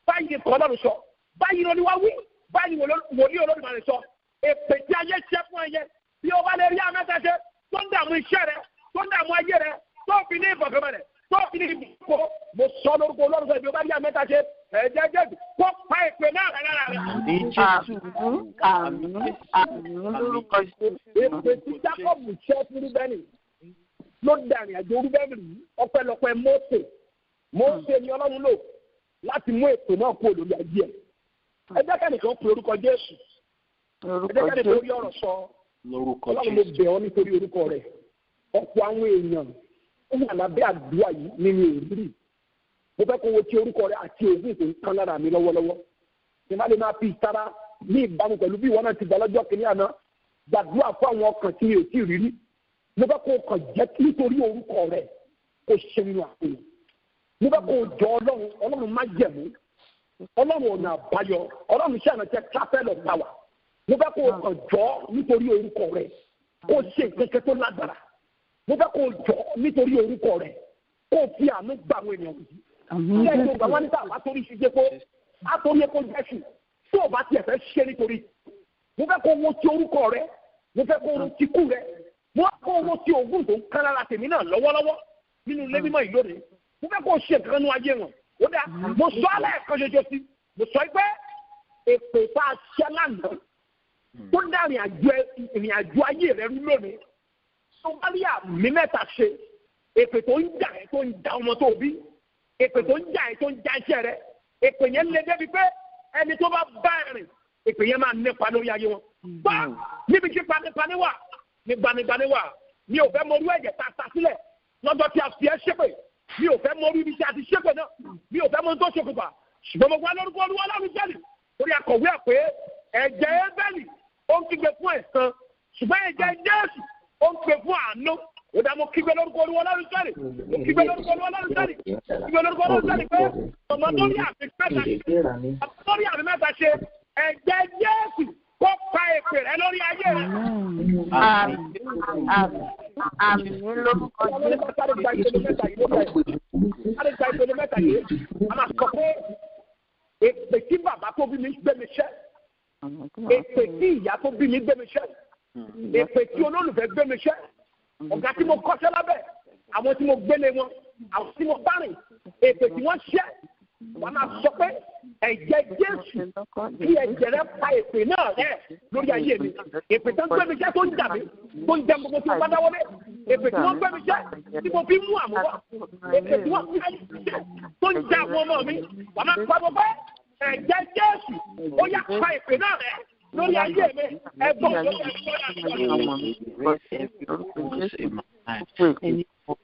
báyìí ni kọ́lọ́run sọ. Báyìí ni Olúwa wí, báyìí ni wòlíì Olódùmarè sọ. Èpè tí ayé ṣẹ́ fún ẹyẹ, bí o bá lè rí amẹ́ta ṣe, tó ń dààmú iṣẹ́ rẹ, tó ń dààmú ayé rẹ, tó fi ní ìfọ̀kànbalẹ̀, tó fi ní ìbùkún. Mo sọ lórúkọ Ọlọ́run sọ, bí o bá rí amẹ́ta ṣe, ẹ̀jẹ̀ Jésù, kó pa èpè náà rẹ lára rẹ. Àmín, àmín, àmín lórúkọ Jésù. Èpè tí Jákọ́bù ṣẹ́ fún Rúbẹ́nì ló da ìrìn àjò Rúbẹ́nì yìí ọpẹ́lọpẹ́ Mósè. Mósè ni Ọlọ́run lò láti mú èpè náà kúrò lórí ayé ẹ̀. Ẹ jẹ́ kẹ́nìkan pe orúkọ Jésù. Ẹ Lórúkọ jẹ́ kẹ́nìkan Jésù. rí ọ̀rọ̀ sọ. Lórúkọ Ọlọ́run mo Jésù. bẹ̀ ọ́ nítorí orúkọ rẹ̀. Ọ̀pọ̀ àwọn èèyàn ó wà lábẹ́ àdúrà yìí nínú ìrírí. Mo fẹ́ kó wo ti orúkọ rẹ̀ àti ògùn tó ń kán lára mi lọ́wọ́lọ́wọ́. Ṣé má lè máa fi ìtara ní ìbámu pẹ̀lú bí ìwọ náà ti gbà lọ́jọ́ kìíní àná gbàdúrà fún àwọn ọkàn tí mi ò tí ì rírí. Mo fẹ́ kó o kàn jẹ́ nítorí orúkọ rẹ̀ kó ṣe nínú àpò. Mo fẹ́ kó o jọ Ọlọ́run, Ọlọ́run má jẹ̀mú. Ọlọ́run ọ̀nà àbáyọ, Ọlọ́run iṣẹ́ àná jẹ́ chapel of power. Mo fẹ́ kó o kàn jọ nítorí orúkọ rẹ̀ kó ṣe nǹkan tó lágbára. Mo fẹ́ kó o jọ nítorí orúkọ rẹ̀ kó o fi àánú gba àwọn ènìyàn yìí. Ṣé ẹ̀yin ògbà wọn níta àbá torí ṣíṣe kó àtòrí epo jẹ́sù tó o bá tiẹ̀ fẹ́ ṣe nítorí. Mo fẹ́ kó o wo ti orúkọ rẹ̀, mo fẹ́ kó o wo ti kú rẹ̀, mo fẹ́ kó o wo ti ògùn tó ń kán lára tèmi náà lọ́wọ́lọ́wọ́ nínú ilé mímọ́ ìlú rẹ̀. Mo fẹ́ kó o ṣe nǹkan nínú ayé wọn. Ó dáa, mo sọ alẹ́ kan ṣoṣo sí. Mo sọ pé èpè tá a ṣẹ́ lánàá tó dá ìrìn àjò ayé rẹ rú lónìí. Tó bá rí àmì mẹ́ta ṣe, èpè tó ń jà ẹ́ tó ń ja ọmọ tó bí, èpè tó ń jà ẹ́ tó ń ja iṣẹ́ rẹ, èpè yẹn lé débi pé ẹni tó bá bá ẹ rìn, èpè yẹn máa nípa lórí ayé wọn. Bá níbi tí panipani wà, ní gbanigbani wà, mi ò fẹ́ mọ orú ẹ̀jẹ̀ tá a ta sílẹ̀ lọ́jọ́ tí a fi ẹ́ ṣépè, mi ò fẹ́ mọ orú ibi tí a ti ṣépè náà, mi ò fẹ́ mọ ohun tó ṣokùnfà, ṣùgbọ́n mo gbọ́ lórúkọ Olúwa Ọlọ́run jẹ́lì, torí akọ̀wé ẹ̀ pé ẹ̀jẹ̀ Ébẹ́lì ó ń kígbe fún ẹ̀san, ṣùgbọ́n ẹ̀jẹ̀ Jésù ó ń pè fún àánú. Ó dá mo kígbe lórúkọ Olúwa Ọlọ́run jẹ́lì, mo kígbe lórúkọ Olúwa Ọlọ́run jẹ́lì, mo kígbe lórúkọ Ọlọ́run jẹ́lì pé ọmọ tó rí àmì mẹ́ta ṣe, ọmọ tó rí àmì mẹ́ta ṣe, ẹ̀jẹ̀ Jésù kó pa èpè rẹ lórí ayé rẹ. Àmín, àmín, àmín lórúkọ Jésù. Sáré gba ìpele mẹ́ta yìí lórí ẹ̀. Sáré gba ìpele mẹ́ta yìí. A máa sọ pé èpè tí bàbá tó bí mi gbé mi ṣẹ́, èpè tí ìyá tó bí mi gbé mi ṣẹ́, èpè tí olólùfẹ́ gbé mi ṣẹ́, ọ̀gá tí mo kọ́ṣẹ́ lábẹ́, àwọn tí mo gbélé wọn, àwọn tí mo bá rìn, èpè tí wọ́n ṣẹ́, wọ́n máa sọ pé ẹ̀jẹ̀ Jésù kí ẹ̀jẹ̀ rẹ pa èpè náà rẹ́ lórí ayé mi. Èpè tó ń gbé mi ṣẹ́ tó ń jà mí, tó ń jẹ gbogbo tí mo bá dáwọ́lé. Èpè tí wọ́n gbé mi ṣẹ́ tí mo fi mú àmúwá. Èpè tí wọ́n fi ayé mi ṣẹ́ tó ń jà àwọn ọmọ mi. Wọ́n máa pa gbogbo Ẹ̀jẹ̀ Jésù ó yá pa ìpè náà rẹ̀ lórí ayé mi. Ẹ̀gbọ́n tó yẹ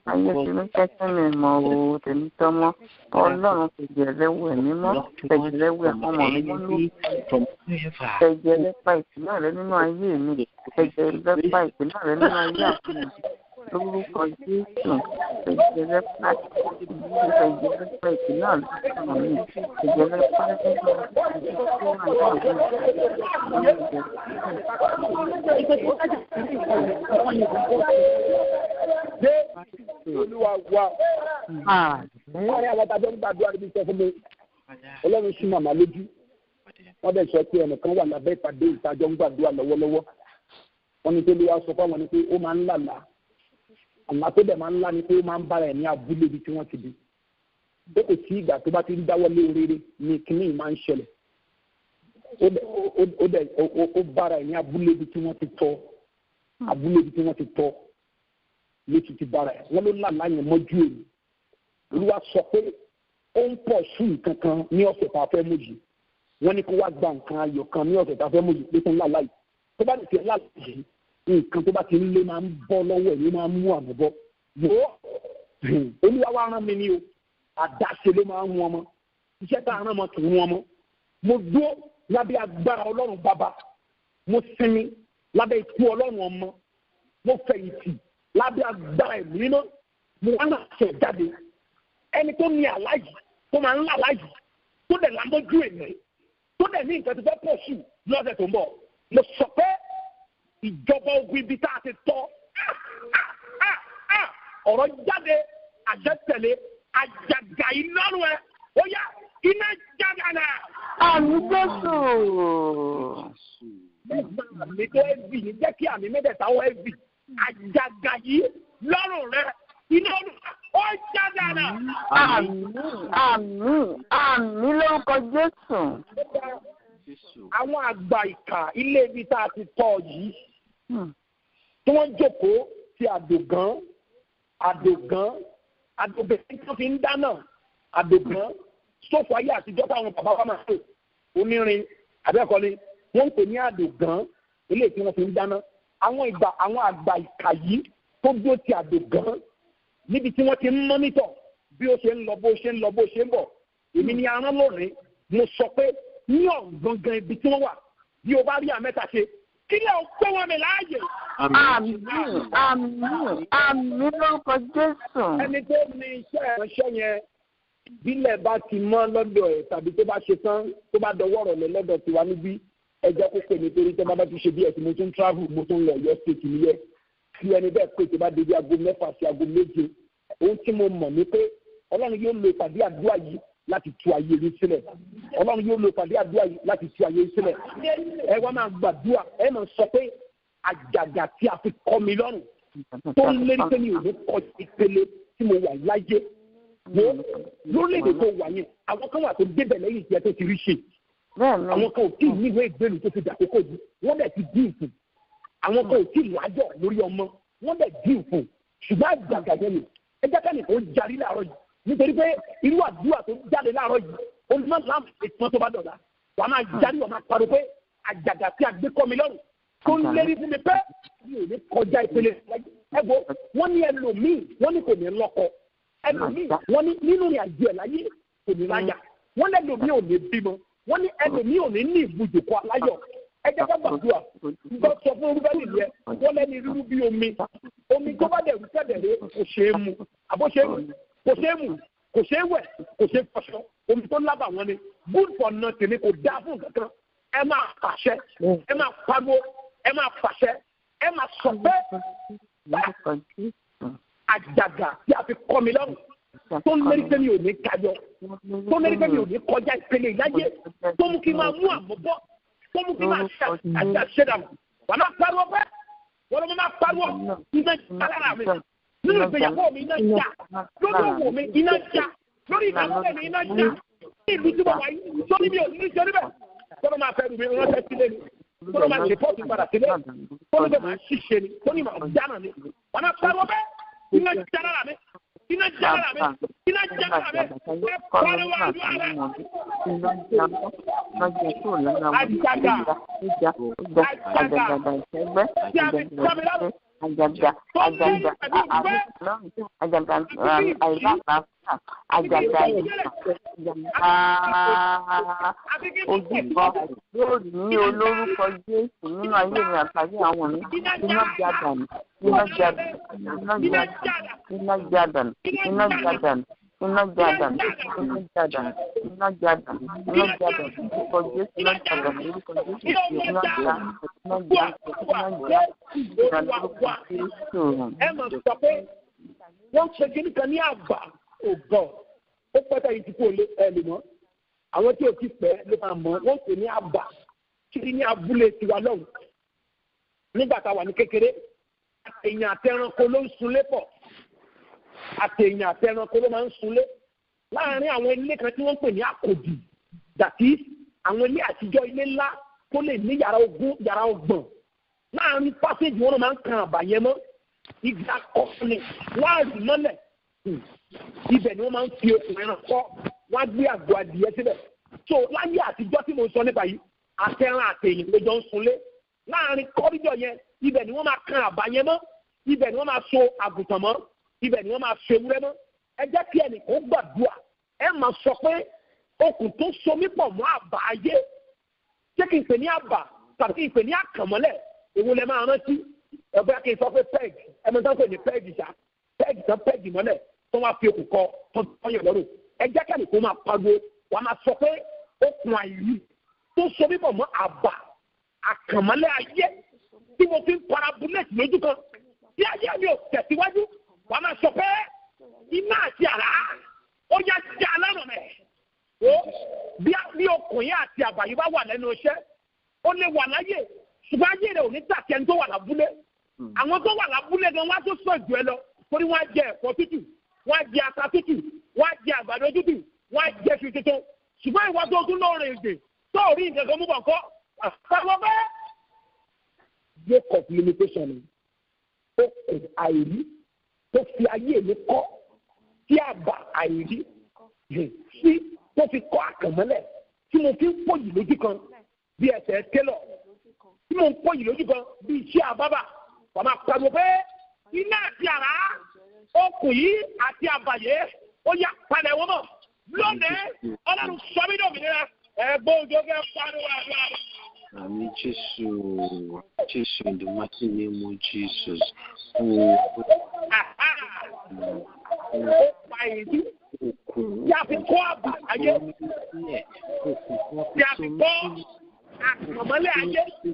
Ayé ti ní kẹ́kẹ́ mi mọ̀ o, tèmi tọmọ. Ọlọ́run fẹ̀jẹ̀ rẹ wẹ̀ mí mọ́, fẹ̀jẹ̀ rẹ wẹ̀ ọmọ mi mọ́ ló. Fẹ̀jẹ̀ rẹ pa ìpínlẹ̀ rẹ nínú ayé mi, fẹ̀jẹ̀ rẹ pa ìpínlẹ̀ rẹ nínú ayé àti lórúkọ Jésù. Fẹ̀jẹ̀ rẹ pa ìpínlẹ̀ rẹ nínú mi, fẹ̀jẹ̀ rẹ pa Olúwa wa. Láàárín àwọn tàbí ń gbàdúrà níbi sọ fún mi, Ọlọ́run sí màmá lójú. Wọ́n dẹ̀ sọ pé ẹnìkan wà lábẹ́ ìpàdé ìtajọ́ ń gbàdúrà lọ́wọ́lọ́wọ́. Wọ́n ní pé Olúwa sọ fáwọn ni pé ó máa ń làlá. Àmọ́ tó dẹ̀ máa ń lá ni pé ó máa ń bára ẹ̀ ní abúlé ibi tí wọ́n ti bí. Pé kò sí ìgbà tó bá ti ń dáwọ́ lé rere ni kíní máa ń ṣẹlẹ̀. Ó dẹ̀ ó bára ẹ̀ ní abúlé ibi tí wọ́n ti tọ́. Abúlé ibi tí wọ́n ti tọ́ ló ti ti bára ẹ̀. Wọ́n ló làlá yẹn mọ́jú èmi. Olúwa sọ pé ó ń pọ̀ sí nǹkan kan ní ọ̀sẹ̀ tá a fẹ́ mú yìí. Wọ́n ní kó wá gba nǹkan ayọ̀ kan ní ọ̀sẹ̀ tá a fẹ́ mú yìí pé fún làlá yìí. Tó bá ti làlá yìí, nǹkan tó bá ti ń lé máa ń bọ́ lọ́wọ́ ẹ̀ ló máa ń mú àmọ́ bọ́. Wò ó, Olúwa wá rán mi ní o, àdáṣe ló máa ń mú ọmọ. Iṣẹ́ tá a rán ọmọ kì í mú ọmọ. Mo dúró lábẹ́ agbára Ọlọ́run bàbá. Mo sinmi lábẹ́ ikú Ọlọ́run ọmọ. Mo fẹ̀yìntì lábẹ́ agbára ẹ̀mí mímọ́. Mo wá náà ṣẹ̀ jáde. Ẹni tó ní àlá yìí, tó máa ń lá àlá yìí, tó dẹ̀ lámójú èmi, tó dẹ̀ ní nǹkan tó fẹ́ pọ̀ sí lọ́sẹ̀ tó ń bọ̀. Mo sọ pé ìjọba ogun ibi tá a ti tọ́ ọ̀rọ̀ jáde àṣẹ tẹ̀lé àjàgà iná rẹ̀ ó yá iná jáde náà. Àmì Jésù. Mẹ́ta àmì tó ẹ̀bì ní jẹ́ kí àmì mẹ́tẹ̀ẹ̀ta ó ẹ̀bì. Àjàgà yìí lọ́rùn rẹ̀ iná ó jáde náà. Àmín, àmín, àmín lórúkọ Jésù. Àwọn àgbà ìkà ilé ibi tá a ti tọ́ yìí tí wọ́n jókòó ti àdògán àdògán àdògán tí wọ́n fi ń dáná àdògán sófò ayé àtijọ́ táwọn bàbá wa máa ń pè onírin àbẹ́ẹ̀kọ́ ni wọ́n ń pè ní àdògán ilé tí wọ́n fi ń dáná. Àwọn ìgbà àwọn àgbà ìkà yìí tó dúró ti àdògán níbi tí wọ́n ti ń mọ́nítọ̀ bí ó ṣe ń lọ bó ṣe ń lọ bó ṣe ń bọ̀. Èmi ni arán lónìí, mo sọ pé ní ọ̀gangan ibi tí wọ́n wà bí o bá rí àmẹ́ta ṣe kí lè o pé wọn mi láàyè. Àmín, àmín, àmín lórúkọ Jésù. Ẹni tó ní iṣẹ́ ìránṣẹ́ yẹn bílẹ̀ bá ti mọ́ lọ́dọ̀ ẹ̀ tàbí tó bá ṣe tán tó bá dọwọ́ rọ̀lẹ́ lọ́dọ̀ tiwa níbí ẹ jẹ́ kó pè mí torí tó bá tún ṣe bí ẹ̀sìn mo tún travel mo tún lọ Ọ̀yọ́ state nìyẹn. Kí ẹni bẹ́ẹ̀ pé tó bá débi 6:00 sí 7:00. Ohun tí mo mọ̀ ni pé Ọlọ́run yóò lo ìpàdé àdúrà yìí láti tú ayé yín sílẹ̀. Ọlọ́run yóò lo ìpàdé àdúrà yìí láti tú ayé yín sílẹ̀. Ẹ wá máa gbàdúrà, ẹ máa sọ pé àjàgà tí a fi kọ́ mi lọ́rùn tó ń lérí pé mi ò ní kọ́ ìpele tí mo wà láyé. Wo lórílẹ̀-èdè tó wà yẹn, àwọn kan wà tó débẹ̀ lẹ́yìn ìjẹ́ tó ti rí ṣe. Àwọn kan ò tí ì níwèé ìgbélú tó ti dàkókò yìí, wọ́n dẹ̀ ti dín ìfún. Àwọn kan ò tí ì lájọ̀ lórí ọmọ, wọ́n dẹ̀ dín ìfún. Ṣùgbọ́n àjàgà yẹn ni ẹ jẹ́ kẹ́nìkan ó jarí láàárọ̀ yìí nítorí pé irú àdúrà tó jáde láàárọ̀ yìí olùmọ̀ láàmú ìtàn tó bá dọ̀la wàá máa jáde wàá máa pariwo pé àjàgà tí a gbé kọ́ mi lọ́rùn tó ń lérí fún mi pé mi ò ní kọjá ìpele ẹ wo wọ́n ní ẹlòmíì wọ́n ní kò ní lọ́kọ ẹlòmíì wọ́n ní nínú ìrìn àjò ẹ̀ láyé kò ní láyà wọ́n ní ẹlòmíì ò ní bímọ wọ́n ní ẹlòmíì ò ní ní ibùjókòó aláyọ̀ ẹ jẹ́ ká gbàdúrà nǹkan sọ fún rúbẹ́lì yẹn wọ́n lẹ́ni rírú bí omi omi tó bá dẹ̀ rú kẹ́dẹ̀rẹ́ kò ṣeé mu àbó ṣeé mu kò ṣeé mu kò ṣeé wẹ̀ kò ṣeé fọṣọ omi tó lábà wọn ni good for nothing ni kò dáa fún kankan. Ẹ máa pàṣẹ, ẹ máa pariwo, ẹ máa pàṣẹ, ẹ máa sọ pé àjàgà tí a fi kọ́ mi lọ́rùn tó ń lérí pé mi ò ní tayọ tó ń lérí pé mi ò ní kọjá ìpele ìláyé tó mú kí n máa mú àmúbọ́ tó mú kí n máa ṣe àṣàṣe dànù. Wà á máa pariwo pé wọ́n ló máa pariwo iná já lára mi nínú ìgbéyàwó mi iná já lórí òwò mi iná já lórí ìdáwọ́lẹ̀ mi iná já ní ìlú tí mo wà yìí sórí mi ò ní ṣe níbẹ̀ tọ́lọ́ máa fẹ́ mi ránṣẹ́ sílé ni tọ́lọ́ máa ṣe pọ́ọ̀tù padà sílé tọ́lọ́ bẹ́ẹ̀ máa ṣiṣẹ́ ni tọ́lọ́ máa dáná ni wà á máa pariwo pé iná já lára mi Iná já lára mi. Iná já lára mi. Ẹ pariwo àdúrà rẹ. Àjàgà. Àjàgà. Tí a fi kọ́ mi lọ́rùn. Àjàgà, àjàgà, àjàgà, àìláàbà, àjàgà, ojúbọ yóò ní olórúkọ Jésù nínú ayé mi àtàrí àwọn mi. Iná jádànù, iná jádànù, iná jádànù, iná jádànù, iná jádànù, iná jádànù, iná jádànù, iná jádànù, iná jádànù, orúkọ Jésù, iná jádànù, orúkọ Jésù, iná jádànù, iná jádànù, iná jádànù, orúkọ Jésù. Ẹ mọ̀ sọ pé wọ́n ṣe kí nìkan ní àgbà ògàn ó pẹ́tà yìí ti kú ẹ lè mọ́ àwọn tí ò ti pẹ́ ló máa mọ̀. Wọ́n pè ní àbà kiri ní abúlé tiwa lọ́hùn nígbà tá a wà ní kékeré. Àtẹ̀yìn àtẹranko ló ń sunlé pọ̀, àtẹ̀yìn àtẹranko ló máa ń sunlé láàárín àwọn ilé kan tí wọ́n ń pè ní àkòdì, dàtí àwọn ilé àtijọ́, ilé ńlá tó lè ní yàrá 20, yàrá 30. Láàárín pásíjì wọn máa ń kan àbà yẹn mọ́ ìgbà kọ́ni láàrin mọ́lẹ̀. Ibẹ̀ ni wọ́n máa ń fi okùn ẹran kọ́, wọ́n á gbé àgọ́ adìyẹ síbẹ̀. So láyé àtijọ́ tí mo sọ nípa yìí, àtẹran àtẹ̀yìn ló jọ ń sunlé láàrin kọ́rídọ̀ yẹn. Ibẹ̀ ni wọ́n máa kan àbá yẹn mọ́, ibẹ̀ ni wọ́n máa so àgùntàn mọ́, ibẹ̀ ni wọ́n máa so ewúrẹ́ mọ́. Ẹ jẹ́ kí ẹnì kó gbàdúrà. Ẹ máa sọ pé okùn tó so mí pọ̀ mọ́ àbá ayé, ṣé kí n pè ní àbá tàbí kí n pè ní àkànmọ́lẹ̀? Èwo lẹ máa rántí? Ẹ bóyá kí n sọ pé peg, ẹ mọ̀ sọ pé ní peg ṣá, peg tán, peg mọ́lẹ̀ tó wá fi okùn kọ tó tọ́yọ̀ lọ́rùn. Ẹ jẹ́ kẹ́ni kó máa pariwo. Wàá máa sọ pé okùn àìrí tó so mí pọ̀ mọ́ àbá àkànmọ́lẹ̀ ayé tí mo fi ń parabulẹ̀tì lójú kan tí ayé mi ò tẹ̀síwájú, wàá máa sọ pé iná àti àrá ó yá já lọ́rùn rẹ̀. Ó bí okùn yẹn àti àbá yìí bá wà lẹ́nu iṣẹ́, ó lè wà láyè, ṣùgbọ́n ayé rẹ̀ ò ní tàkẹ́ ní tó wà lábúlé. Àwọn tó wà lábúlé gan wá tó sọ jù ẹ lọ, torí wọ́n á jẹ ẹ̀fọ́ tútù, wọ́n á jẹ ata tútù, wọ́n á jẹ àgbàdo tútù, wọ́n á jẹ iṣu tuntun. Ṣùgbọ́n ìwà tó tún lóore èdè tó rí nǹkan kan mú bọ̀ kọ́ àtàwọn bẹ́ẹ̀. Yoke of limitation, okùn àìrí tó fi ayé mi kọ́ tí àbà àìrí sí tó fi kọ́ àkànmọ́lẹ̀ tí mo fi ń pòyì lójú kan bí ẹsẹ̀ télọ̀, tí mo ń pòyì lójú kan bí iṣẹ́ àbábà, wàá máa pariwo pé iná àti àrá, okùn yìí àti àbàyè, ó yá palẹ̀ wọ́n mọ̀ lónìí. Ọlọ́run sọ mí dòmìnira. Ẹ̀gbọ́n òjò kẹ́ pariwo àdúrà. Àmín Jésù, Jésù, in the mighty name of Jesus. Oh, Ó pa ìdí okùn tí a fi kọ́ àbà ayé, sílẹ̀, okùn tí wọ́n tí fi a so fi mí kọ́ sílẹ̀, àkànmọ́lẹ̀ ayé tí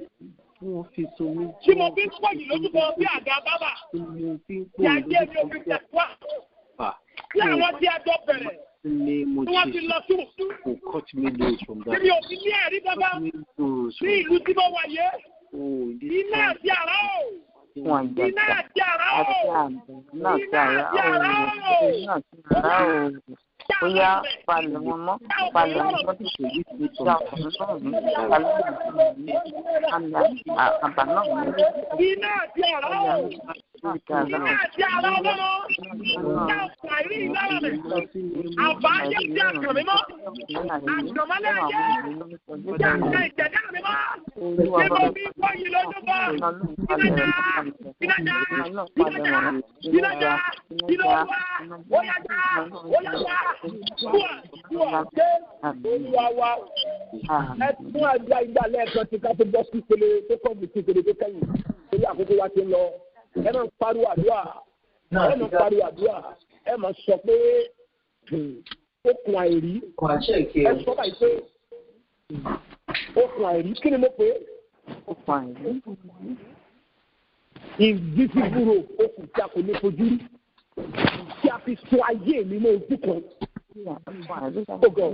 wọ́n fi so mí tí mo fi ń pòyì lójú kan bí àga bábà tí mo fi ń tí pòyì ayé mi ò lójú fi kan tẹ̀síwájú, fà. tí àwọn tí a jọ bẹ̀rẹ̀ In the name of tí wọ́n ti Jesus, lọ sí oh, cut me loose from tí that. mi ò fi ní ẹ̀rí kankan Cut me loose ní from ìlú tí mo wà yé. oh, in this Iná time. àti àrá o, Fún àjàgà iná àti àrá àti o, àbẹ̀ náà ti àrá o, iná ti àrá o. Ó yá palẹ̀ wọn mọ́, palẹ̀ wọn mọ́ tètè, já ọkùnrin náà mú, palẹ̀ wọn mú, àmì àbá náà mú. Iná àti àrá o, Iná àti àrá iná o. àti àrá ọlọ́run já ọkùn àìrí ìlára rẹ̀, àbá ayé tí a kàn mí mọ́, àkànmọ́lẹ̀ ayé tí a kàn ìjẹ̀dá mi mọ́, tí mo fi ń pòyì lójú kan. Iná já, iná já, iná já, iná já, iná wá, ó yá já, ó yá já, dùà dùà dé Olúwa wa. Ẹ tún àdúrà ìgbà lẹ́ẹ̀kan tí ká tó bọ́ sí ìpele tó kọ́ sí ìpele tó kẹ́yìn, torí àkókò wa ti ń lọ. Ẹ máa ń pariwo àdúrà, ẹ máa ń pariwo àdúrà, ẹ máa sọ pé okùn àìrí. Ẹ sọ báyìí pé okùn àìrí, kí ni mo pè é? Okùn àìrí. Invisible rope, okùn tí a kò lè fojú rí, tí a fi so ayé mi mọ́ ojú kan. Ògò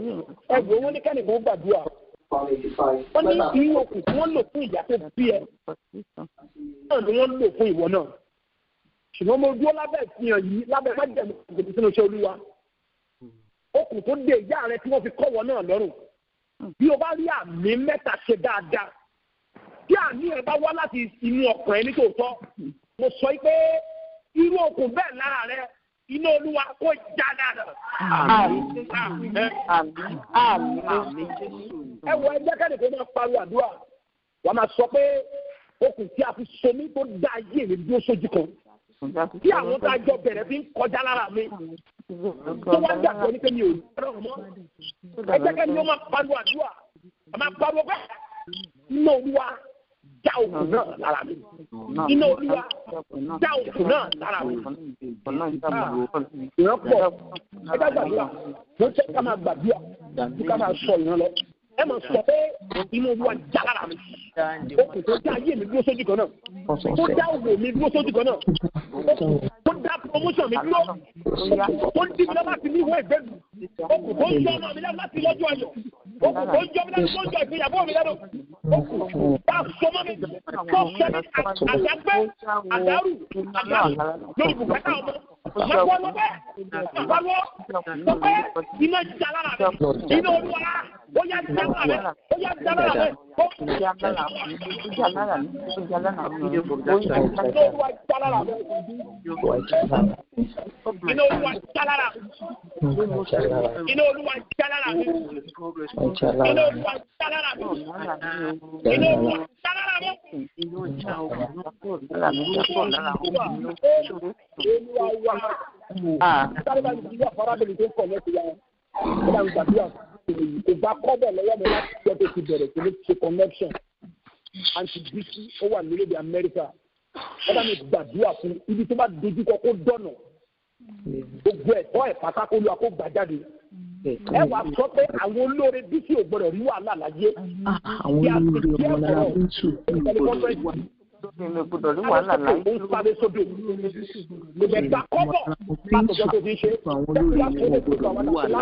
ẹgbẹ́ wọn ní kẹ́nìkan gbàdúrà. Wọ́n ní irú okùn tí wọ́n lò fún ìyá tó bí ẹ náà ni wọ́n lò fún ìwọ náà. Ṣùgbọ́n mo dúró lábẹ́ ìfihàn yìí, lábẹ́ májẹ̀mú ìgbèdì sínú iṣẹ́ Olúwa. Okùn tó dé ìyá rẹ tí wọ́n fi kọ́ wọ náà lọ́rùn. Bí o bá rí àmì mẹ́ta ṣe dáadáa, tí àmì ẹ bá wá láti inú ọkàn ẹ ní tòótọ́, mo sọ pé irú okùn bẹ́ẹ̀ lára rẹ Iná Olúwa kó já dáadáa. Àmín. Àmín. Àmín. Ẹ wọ ẹgbẹ́ kẹ́ni kó máa pariwo àdúrà. Wàá máa sọ pé okùn tí a fi so mí tó dá ayé mi dúró sójú kan. Tí àwọn tá a jọ bẹ̀rẹ̀ fi ń kọjá lára mi. Tó wá dàgbọ́ ní pé mi ò rọrùn mọ́. Ẹgbẹ́ kẹ́ni ó máa pariwo àdúrà. A máa pariwo pé iná Olúwa já okùn náà lára mi. Iná Olúwa já okùn náà lára mi. Ìran pọ̀, ẹ ká gbàdúrà, mo fẹ́ ká máa gbàdúrà, kí ká máa sọ ìran lọ. Ẹ máa sọ pé inú Olúwa já lára mi. Okùn tó dá ayé mi dúró sójú kan náà. Tó dá òwò mi dúró sójú kan náà. Tó dá promotion mi dúró. Tó ń dí mi lọ láti ní ìwé ìgbẹ́lu. Okùn tó ń yọ ọmọ mi lẹ́nu láti lọ́jọ́ ayọ̀. Okùn tó ń yọ mi lẹ́nu tó ń yọ ìgbéyàwó mi lẹ́nu. Okùn tá a sọ mọ́ mi tó sọ mi àdágbé àdárù àdárù lórí bùkátà ọmọ. Màá lọ bẹ́ẹ̀, màá lọ sọ pé iná já lára mi, iná Olúwa ó yá já lára mi, ó yá já lára mi. Iná Olúwa já lára mi. Iná Olúwa já lára mi. Iná Olúwa já lára mi. Iná Olúwa já lára mi. Olúwa wa. Sáré bá mi ti wá farabalẹ̀ tó ń kọ̀ lẹ́sìn yẹn. Ó bá mi gbàdúrà kò bá kọ́bọ̀ lọ́wọ́ mi láti jẹ́ tó ti bẹ̀rẹ̀ sí ní ṣe connection. Àǹtí Bísí ó wà nílẹ̀ Amẹ́ríkà. Ó bá mi gbàdúrà fún ibi tó bá dojúkọ kó dọ̀nà. Gbogbo ẹ̀tọ́ ẹ̀ pátákó lu àkó gbà jáde. Ẹ wàá sọ pé àwọn olóore Bísí ò gbọdọ̀ rí wàhálà láyé. Àwọn olóore ọmọlára Bísí ò gbọdọ̀ rí wàhálà. Mi gbọ́dọ̀ rí wàhálà láyé. Ó ń sáré sódò. Kò dẹ̀ gba kọ́bọ̀ látọjọ́ tó fi ṣe. Àwọn olóore wọn gbọ́dọ̀ rí wàhálà.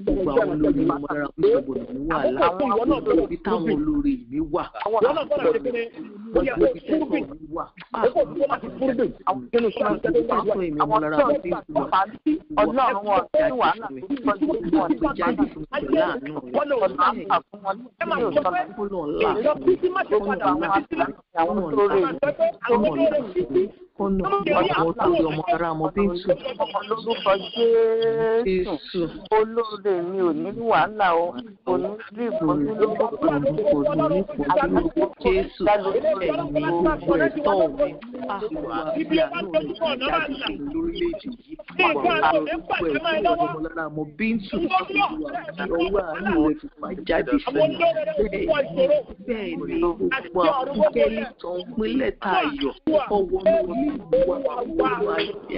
Gbogbo àwọn olóore ọmọlára Bísí ò gbọ́dọ̀ rí wàhálà. Gbogbo ibi táwọn olóore mi wà. Ìwọ náà gbọ́dọ̀ ṣe kíni? Ó yẹ kó fúrúgbìn. Ó kò dúró láti fúrúgbìn. Nínú sọ́ọ̀tì tẹ́lẹ̀ wà. Àwọn tó ń pa Ọlọ́run wọn sí wàhálà. Ẹ máa sọ pé ìjọ Bísí má ṣe padà wá sí Àwọn olóore àwọn olóore Bísí. Kọ́nà àwọn olóore ọmọ ara ọmọ Bíntù. Lórúkọ Jésù, olóore mi ò ní wàhálà o, kò ní rí ìbọnú lórúkọ Lórúkọ Jésù, ẹ̀mí gbogbo ẹ̀tọ́ mi. Ibi ọba tójú kọ̀ ọ̀nà máa là. Lórílẹ̀-èdè yìí, gbogbo ẹ̀tọ́ ọmọ lára ọmọ Bíntù. Ọwọ́ àánú rẹ̀ fi fà jáde fún mi. Bẹ́ẹ̀ ni gbogbo àwọn kẹ́lí tó ń pín lẹ́tà ayọ̀ ọwọ́ mi wà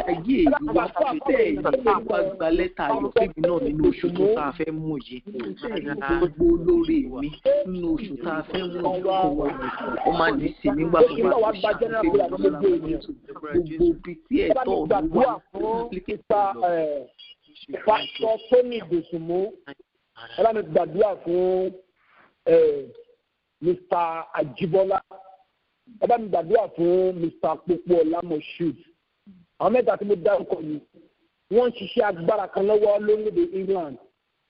ayé ìlú wa bẹ́ẹ̀ ni wá gba lẹ́tà ayọ̀ fẹ́mi náà nínú oṣù tó tá a fẹ́ mú yìí. Bẹ́ẹ̀ ni gbogbo olóore mi nínú oṣù tá a fẹ́ mú yìí kó wà ó máa ní sí nígbà tó bá ti ṣàfihàn gbogbo ibi tí ẹ̀tọ́ mi wà. Pásítọ̀ Tóní Dòsùnmú, ẹ bá mi gbàdúrà fún Mr. Ajibola, ẹ bá mi gbàdúrà fún Mr. Popoola Moshood. Àwọn mẹ́ta tí mo dárúkọ yìí, wọ́n ń ṣiṣẹ́ agbára kan lọ́wọ́ lórílẹ̀‐èdè England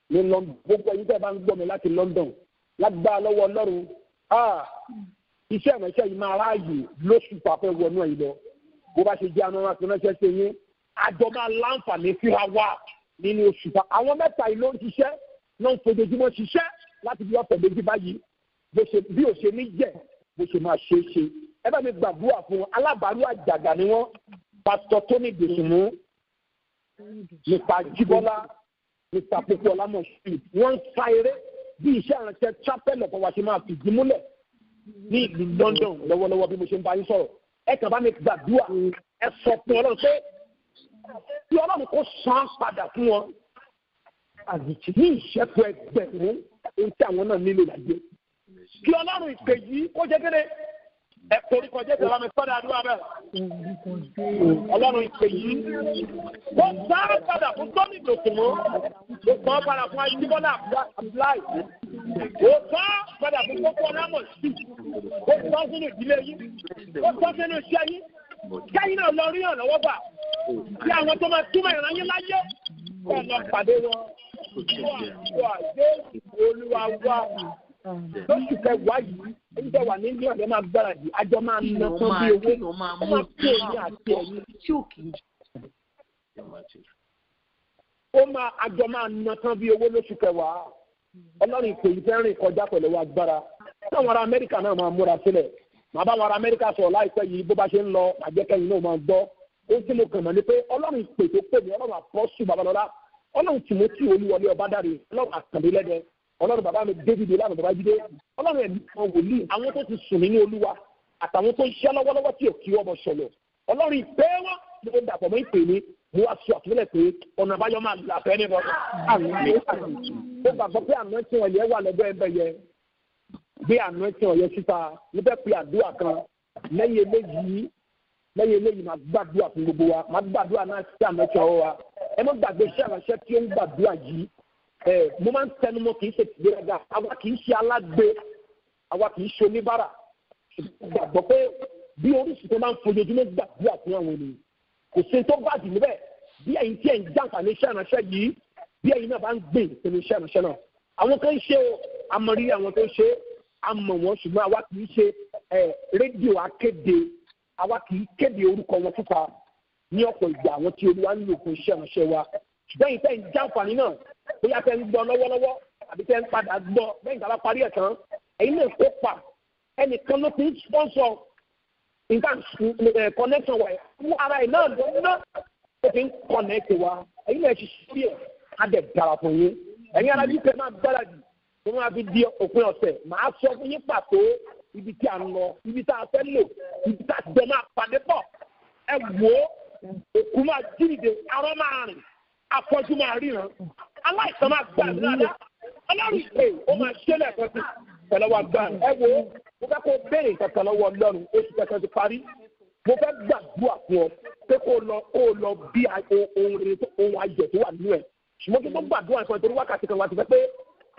ní London. Gbogbo ẹ̀yin tẹ́ ẹ bá ń gbọ́ mi láti London, lágbára lọ́wọ́ Ọlọ́run. Iṣẹ́ ìránṣẹ́ yìí máa ráàyè lóṣù pàpẹ́ wọnú ẹ̀ lọ. Bó bá ṣe jẹ́ àwọn ọmọ ránṣẹ́ ṣe yín, àjọ máa láǹfààní síra wa nínú oṣù pa. Àwọn mẹ́ta yìí ló ń ṣiṣẹ́, ló ń fojoojúmọ́ ṣiṣẹ́ láti bí ọ̀sẹ̀ méjì báyìí. Bí ó ṣe ní jẹ́, bó ṣe máa ṣe é ṣe. Ẹ bá mi gbàdúrà fún wọn, alábàárù àjàgà ni wọ́n. Pásítọ̀ Tóní Dòsùnmú, Mr. Ajibola, Mr. Popoola Moshood, wọ́n ń sa eré bí iṣẹ́ ìránṣẹ́ chapel ọ̀pọ̀ wa ṣe máa fìdí múlẹ̀ ní ìlú London lọ́wọ́lọ́wọ́ bí mo ṣe ń bá yín sọ̀rọ̀. Ẹ kàn bá mi gbàdúrà, ẹ sọ fún Ọlọ́run pé kí Ọlọ́run kó san padà fún wọn ní ìṣẹ́kù ẹgbẹ̀rún ohun tí àwọn náà nílò láyé. Kí Ọlọ́run ìpè yìí kó jẹ́ kéde ẹ orúkọ Jésù ọlọ́run sọ́dọ̀ àdúrà bẹ́ẹ̀. Ọlọ́run ìpè yìí kó san padà fún Tóní Dòsùnmú, kó san padà fún Ajíbọ́lá Abdullahi, kó san padà fún Popoola Moshood, kó san sínú ìdílé yín, kó san sínú iṣẹ́ yín. Kẹ́yìn náà lọ rí ìrànlọ́wọ́ gbà bí àwọn tó máa túmọ̀ ìran yín láyé kọ́ lọ pàdé wọn. Wà Jésù Olúwa wá lóṣù kẹwàá yìí ẹni tẹ wà ní England ẹ máa gbáradì àjọ máa ná tán bí owó ó máa kó èmi àti ẹ̀yin. Ó máa àjọ máa ná tán bí owó lóṣù kẹwàá. Ọlọ́run ìpè yìí fẹ́ rìn kọjá pẹ̀lú agbára. Táwọn ará Amẹ́ríkà náà máa múra sílẹ̀. Màá bá àwọn ará Amẹ́ríkà sọ̀rọ̀ láìpẹ́ yìí bó bá ṣe ń lọ àjẹkẹ́yìn náà máa gbọ́. Ó tí mo kàn mọ́ ni pé Ọlọ́run ìpè tó pè mí, Ọlọ́run Àpọ́sù Babalọ́lá, Ọlọ́run Tìmọ́tì Olúwọlé Ọbádáre, Ọlọ́run Àkàndélẹ́dẹ, Ọlọ́run bàbá mi David Olánà Babájídé, Ọlọ́run ẹ̀mí àwọn wòlíì, àwọn tó ti sùn nínú Olúwa, àtàwọn tó ń ṣiṣẹ́ lọ́wọ́lọ́wọ́ tí ò kí wọ́n bọ̀ sọ̀lọ̀. Ọlọ́run ìpè wọn ni mo dàpọ̀ mọ́ ìpè mi, mo wá sọ àtúnlẹ̀ pé ọ̀nà àbáyọ máa là fẹ́ ní bọ́ọ̀lù. Mo gbàgbọ́ pé àná tí wọ́n yẹ wà lọ́dọ̀ ẹgbẹ́ yẹ, gbé àná tí wọ́n yẹ síta, mo fẹ́ pe àdúrà kan lẹ́yìn eléyìí máa gbàdúrà fún gbogbo wa, máa gbàdúrà náà sí àná tí wọ́n wa. Ẹ má gbàgbé iṣẹ́ àránṣẹ́ tí ó ń gbàdúrà yìí. Mo máa ń tẹnumọ́, kì í ṣe tìgbéraga, àwa kì í ṣe alágbe, àwa kì í ṣe oníbàárà. Gbàgbọ́ pé bí oríṣi tó máa ń fojoojúmọ́ gbàdúrà fún àwọn ènìyàn, kò sí tó bá jù níbẹ̀. Bí ẹ̀yin tí ẹ̀ ń jàǹfààní iṣẹ́ ìránṣẹ́ yìí, bí ẹ̀yin náà bá ń gbìn sínú iṣẹ́ ìránṣẹ́ náà. Àwọn kan ń ṣe o, àmọ̀rí àwọn tó ń ṣe, àmọ̀ wọn, ṣùgbọ́n àwa kì í ṣe rédíò akéde, àwa kì í kéde orúkọ wọn síta ní ọ̀pọ̀ ìgbà àwọn tí Olúwa ń lò fún iṣẹ́ ìránṣẹ́ wa. Ṣùgbọ́n ẹ̀yin tẹ́ ń jàǹfààní náà, bóyá tẹ́ ń gbọ́ lọ́wọ́lọ́wọ́ àbí tẹ́ ń padà gbọ́ lẹ́yìn tí a bá parí ẹ̀ tán, ẹ̀yin náà kópa. Ẹnìkan ló ti ń sponsor nǹkan connection wa, fún ara ẹ̀ náà ló ná ó fi ń connect wa. Ẹ̀yin náà ṣe sí ẹ̀ á dẹ̀ dára fún yín. Ẹ̀yin ara yìí fẹ́ máa gbáradì tó máa fi di òpin ọ̀sẹ̀. Màá sọ fún yín pàtó ibi tí a ń lọ, ibi tá a fẹ́ lò, ibi tá a jọ máa pàdé pọ̀. Ẹ wò ó, òkú máa jíǹde, arọ́ máa rìn, afọ́jú máa ríran, aláìsàn máa gbà dáadáa. Ọlọ́run ìpè ó máa ṣe lẹ́ẹ̀kan sí pẹ̀lú wa gbà. Ẹ wò ó, mo fẹ́ kó béèrè kankan lọ́wọ́ Ọlọ́run, oṣù kẹsàn-án ti parí. Mo fẹ́ gbàdúrà fún ọ pé kó lọ bí ohun rere, ohun ayọ̀ tó wà nínú ẹ̀. Ṣùgbọ́n kí n tó gbàdúrà nǹkan torí wákàtí kan wá ti fẹ́ pé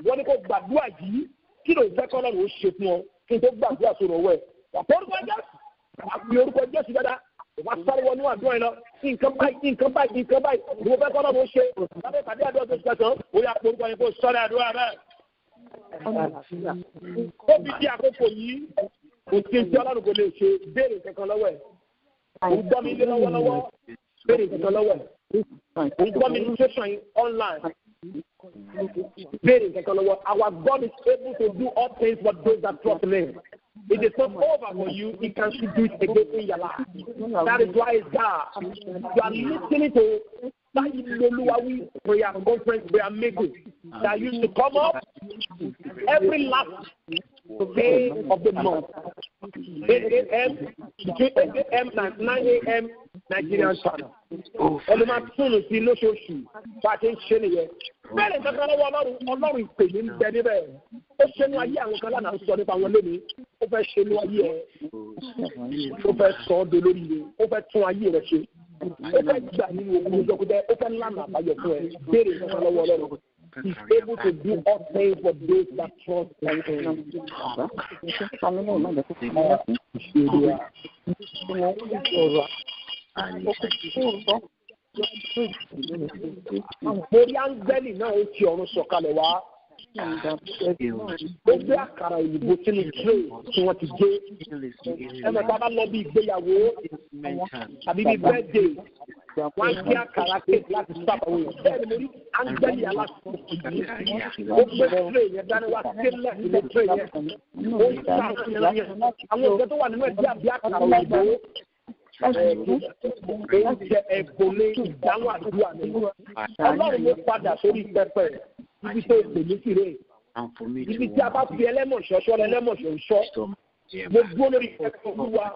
wọ́n ní kó gbàdúrà yìí, kí ló fẹ́ kọ́ Ọlọ́run ó ṣe fún ọ kí n tó gbàdúrà sọ̀rọ̀ ọwọ́ ẹ̀. Wà á orúkọ Jésù, wà á fi orúkọ Jésù dáadáa, wà á sáré wọnú àdúrà yẹn lọ. Nǹkan báyìí, nǹkan báyìí, nǹkan báyìí ni mo fẹ́ kọ́ Ọlọ́run ó ṣe. Lábẹ́ ìpàdé àdúrà tó ṣe kẹsàn-án, ó yá orúkọ yẹn kó sọ́dọ̀ àdúrà bẹ́ẹ̀. Ó fi di àkókò yìí, kò sí tí Ọlọ́run kò lè ṣe, béèrè kankan lọ́wọ́ ẹ̀. Ò ń gbọ́ mi lé lọ́wọ́lọ́wọ́, béèrè kankan lọ́wọ́ ẹ̀. Ò ń gbọ́ mi ní station yìí online, béèrè kankan lọ́wọ́. Our God is able to do all things for those that trust him. It is not over for you, he can still do it again in your life. That is why it's God. You are listening to Báyìí prayer conference prayer meeting that used to come up every last day of the month, 8 a.m. between 8 a.m. and 9 a.m. Nigerian time. Ẹnu máa túnú sí lóṣooṣù bá a ṣe ń ṣe nìyẹn. Bẹ́ẹ̀ni kankan lọ́wọ́ Ọlọ́run, Ọlọ́run ìpè ní bẹ níbẹ̀. Ó ṣe ní ayé àwọn kan lánàá ń sọ nípa wọn lónìí. Ó fẹ́ ṣe ní ayé ẹ̀. Ó fẹ́ sọ ọ́ dolórí rẹ̀. Ó fẹ́ tún ayé rẹ̀ ṣe. Ó fẹ́ gbà nínú ogun ọjọ́ ó fẹ́ lánàá àbáyọ fún ẹ. Béèrè kankan lọ́wọ́ Ọlọ́run. He's able to do all things for those that trust in him. Mo rí áńgẹ́lì náà ó ti ọ̀run sọ̀kalẹ̀ wá. Ó gbé àkàrà òyìnbó sínú tray tí wọ́n ti gé. Ẹnu tá a bá lọ bí ìgbéyàwó àbí bí birthday, wọ́n á gbé àkàrà kéèkì láti sábà wọ̀. Bẹ́ẹ̀ ni mo rí áńgẹ́lì aláṣọ yìí. Ó gbé tray yẹn dání wá sílẹ̀ sínú tray yẹn. Ó ń sá àwọn òṣìṣẹ́ tó wà nínú ẹ̀ bí àbí àkàrà òyìnbó. Oúnjẹ ẹ̀bùn ní ìdáhùn àdúrà mi. Ọlọ́run ló padà sórí pẹpẹ ibi tó pè mí sí rè. Ibi tí a bá fi ẹlẹ́mọ̀ṣọ́ ṣọ́ ẹlẹ́mọ̀ṣọ́ ń ṣọ́. Mo dúró lórí pẹpẹ Olúwa.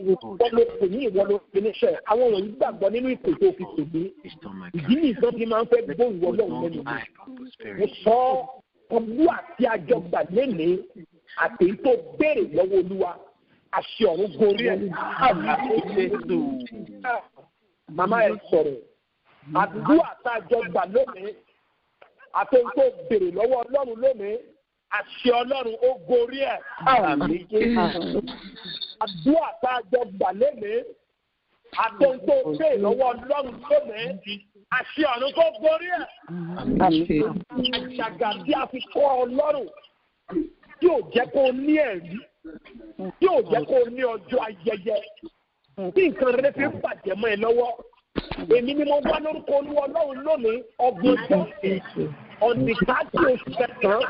Ìwọ ló pè mí, ìwọ ló fi níṣẹ́. Àwọn wọ̀nyí gbàgbọ́ nínú ìpè tó fi pè mí. Ìdí nìkan fi máa ń fẹ́ gbóhùn Ọlọ́run lẹ́nu mi. Mo sọ ọgbú àti àjọgbà lénìí àtèyí tó béèrè lọ́wọ́ Olúwa. Àṣẹ ọ̀run gorí ẹ̀. Màmá ẹ sọ̀rọ̀. Àdúrà tá a jọ gbà lónìí, àti ohun tó béèrè lọ́wọ́ Ọlọ́run lónìí, àṣẹ Ọlọ́run ó gorí ẹ̀. Àdúrà tá a jọ gbà lónìí, àti ohun tó béèrè lọ́wọ́ Ọlọ́run lónìí, àṣẹ ọ̀run kó gorí ẹ̀. Àṣàgà tí a fi kọ́ Ọlọ́run tí ò jẹ́ kó ní ẹ̀rí, tí ò jẹ́ kó ní ọjọ́ ayẹyẹ, tí nǹkan rere fi ń bàjẹ́ mọ́ ẹ lọ́wọ́, Èmi ni mo wá lórúkọ Olúwa Ọlọ́run lónìí ọgbọ̀njọ́ ọ̀nìkájú oṣù kẹsàn-án.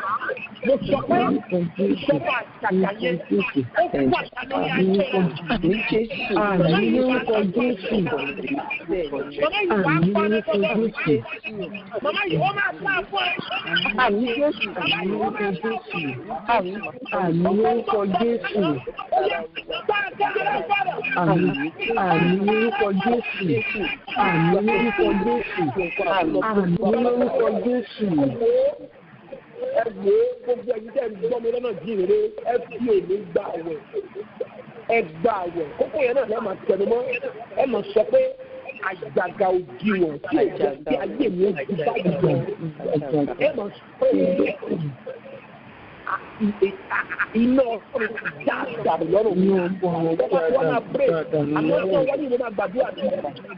Mo sọ pé ìjọba àjàgà yẹn ó pàṣẹ lórí ayé rẹ̀. Àmín Jésù. Àmín lórúkọ Jésù. Màmá yìí wàá Àmín pa lórúkọ lọ́sọ̀rọ̀. Jésù. Màmá yìí ó máa sá fún ẹ. Àmín Jésù. Àmín lórúkọ Jésù. Àmín. Àmín lórúkọ Jésù. Ó yẹ bá a tẹ́lẹ̀ lọ́sọ̀rọ̀. Àmín. Àmín lórúkọ Jésù. Àmín lórúkọ Jésù. Àmín lórúkọ Jésù. Ẹ wò ó, gbogbo ẹ̀yin tẹ́ ń gbọ́ mi lọ́nà jíire, ẹ fi òní gba àwẹ̀, ẹ gba àwẹ̀. Kókó yẹn náà lẹ́ẹ̀ máa tẹnu mọ́. Ẹ máa sọ pé àjàgà òdiwọ̀n tí ò jẹ́ kí ayé mi ó ju báyìí lọ. Ẹ máa sọ pé iná Ọlọ́run já dànù lọ́rùn mi. Inú ọgbọ́n àwọn Tó bá ti wá máa pray, dànù àná tí lọ́rùn. wọ́n wáyé ìwé máa gbàdúrà sí.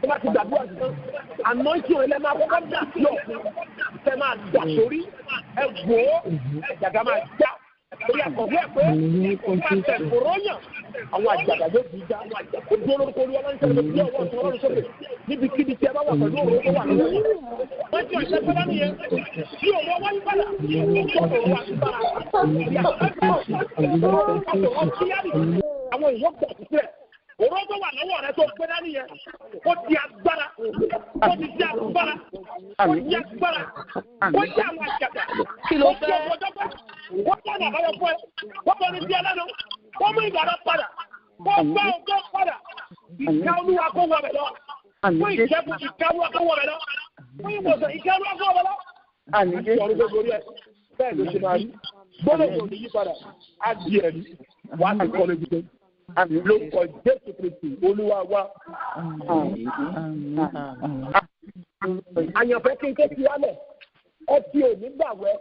Tó bá ti gbàdúrà sí tán, àná tí òun lẹ́ máa kọ́kọ́ dà sí ọ̀fun. Tẹ máa dà sórí, ẹ wò ó, àjàgà máa já. Torí àkọ́kọ́ ẹ̀ pé Àmín lórúkọ máa tẹ̀ Jésù. kòróyàn. Àwọn àjàgà yóò di já. Ó dúró lórúkọ Olúwa lọ́nà ìṣẹ̀lẹ̀ tó ọwọ́ ọ̀tún Ọlọ́run sókè. Níbikíbi tí ẹ bá wà pẹ̀lú òróró tó wà lọ́wọ́ yìí. Wọ́n ti ọ̀sẹ̀ pẹ́lá nìyẹn. Bí òun wáyé padà, ó gbọ́dọ̀ wà síbára. Àmín lórúkọ Jésù. Àmín. Àwọn èèyàn gbà sílẹ̀. Òró tó wà lọ́wọ́ rẹ tó gbé dání yẹn, ó di agbára, ó ti di agbára, ó di agbára, ó di àwọn àjàgà, Kí ló ó di fẹ́? ọmọ ọjọ́ pẹ́, ó di ọ̀nà àbáyọ fún ẹ, ó bọ̀ ní ti ẹlẹ́nu, ó mú ìgbà rẹ padà, ó gbá ọjọ́ padà, ìka Olúwa kó wọ bẹ̀ lọ, fún Àmín Jésù. ìṣẹ́gun ìka Olúwa kó wọ bẹ̀ lọ, fún ìwòsàn ìka Olúwa kó wọ bẹ̀ lọ. Àmín Àti Jésù. ọ̀run gbogbo orí ẹ, bẹ́ẹ̀ ló ṣe máa rí. Gbọ́dọ̀ kò ní yí padà, á di ẹ̀rí, wàá sì kọ́ lójú tó Àmín. lórúkọ Jésù Kristi Olúwa wa. Àmín. Àmín. Àyànfẹ́ kí n tó fi wálẹ̀, ẹ fi òní gbàwẹ́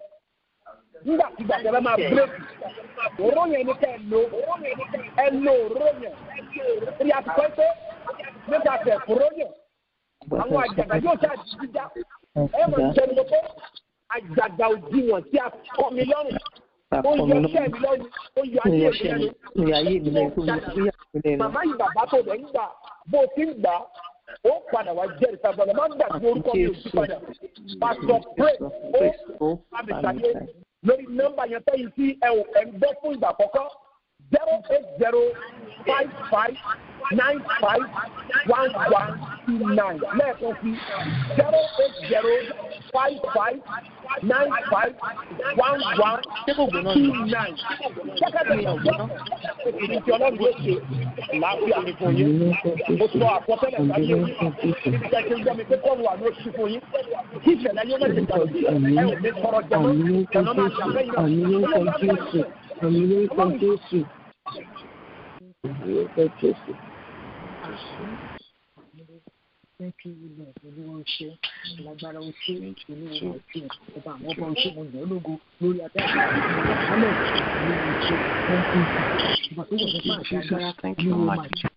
nígbàkigbà tẹ́ bá máa bírèkì. Òró yẹn ni kẹ́ ẹ lo, ẹ lo òró yẹn. Rí a ti sọ pé nígbà tẹ̀ fòró yẹn, àwọn àjàgà yóò ṣe àjíjà. Ẹ mọ̀ jẹnu pé àjàgà òdiwọ̀n tí a kọ́ mi lọ́rùn. Ó yọ iṣẹ́ mi lọ́rùn, ó yọ ayé mi lẹ́nu. Màmá yìí bàbá tó lẹ̀ ń gbà bó o ti ń gbà ó padà wá jẹ́rìí sábàlá má gbàgbé orúkọ mi ò sí padà. Pásítọ̀ Pray ó Abìsàyé lórí nọ́mbà yẹn tẹ́yìn tí ẹ ò ẹ̀ ń gbọ́ fún ìgbà àkọ́kọ́ 08055951129 lẹ́ẹ̀kan sí 08055951129. Kẹ́kẹ́ èyí tí Ọlọ́run yóò ṣe làáfíà mi fún yín. Mo sọ àkọsílẹ̀ sáyé yín. Níbi tí a ti ń gbọ́ mi pé kọ́ọ̀lù wà ló ṣí fún yín. Kí ìṣẹ̀lẹ̀ yóò má ṣe gbà sí. Ẹ ò ní tọrọ jẹ mọ́. Àmín lórúkọ Ọ̀nà máa Jésù. ṣàfẹ́yìn náà. Àmín lórúkọ Jésù. Àmín lórúkọ Jésù. Àmín lórúkọ Jésù. Thank you, Lord. Olúwa o ṣé, lágbára o ṣé, Olúwa o ṣé, ọba àwọn ọba o ṣé, mo yàn ọ́ lógo lórí abẹ́ àti ìmọ̀lẹ̀. Olúwa o ṣé, thank you. Ọba tó wọ̀ nípa àti agbára, Jesus, thank you, Olúwa mighty máa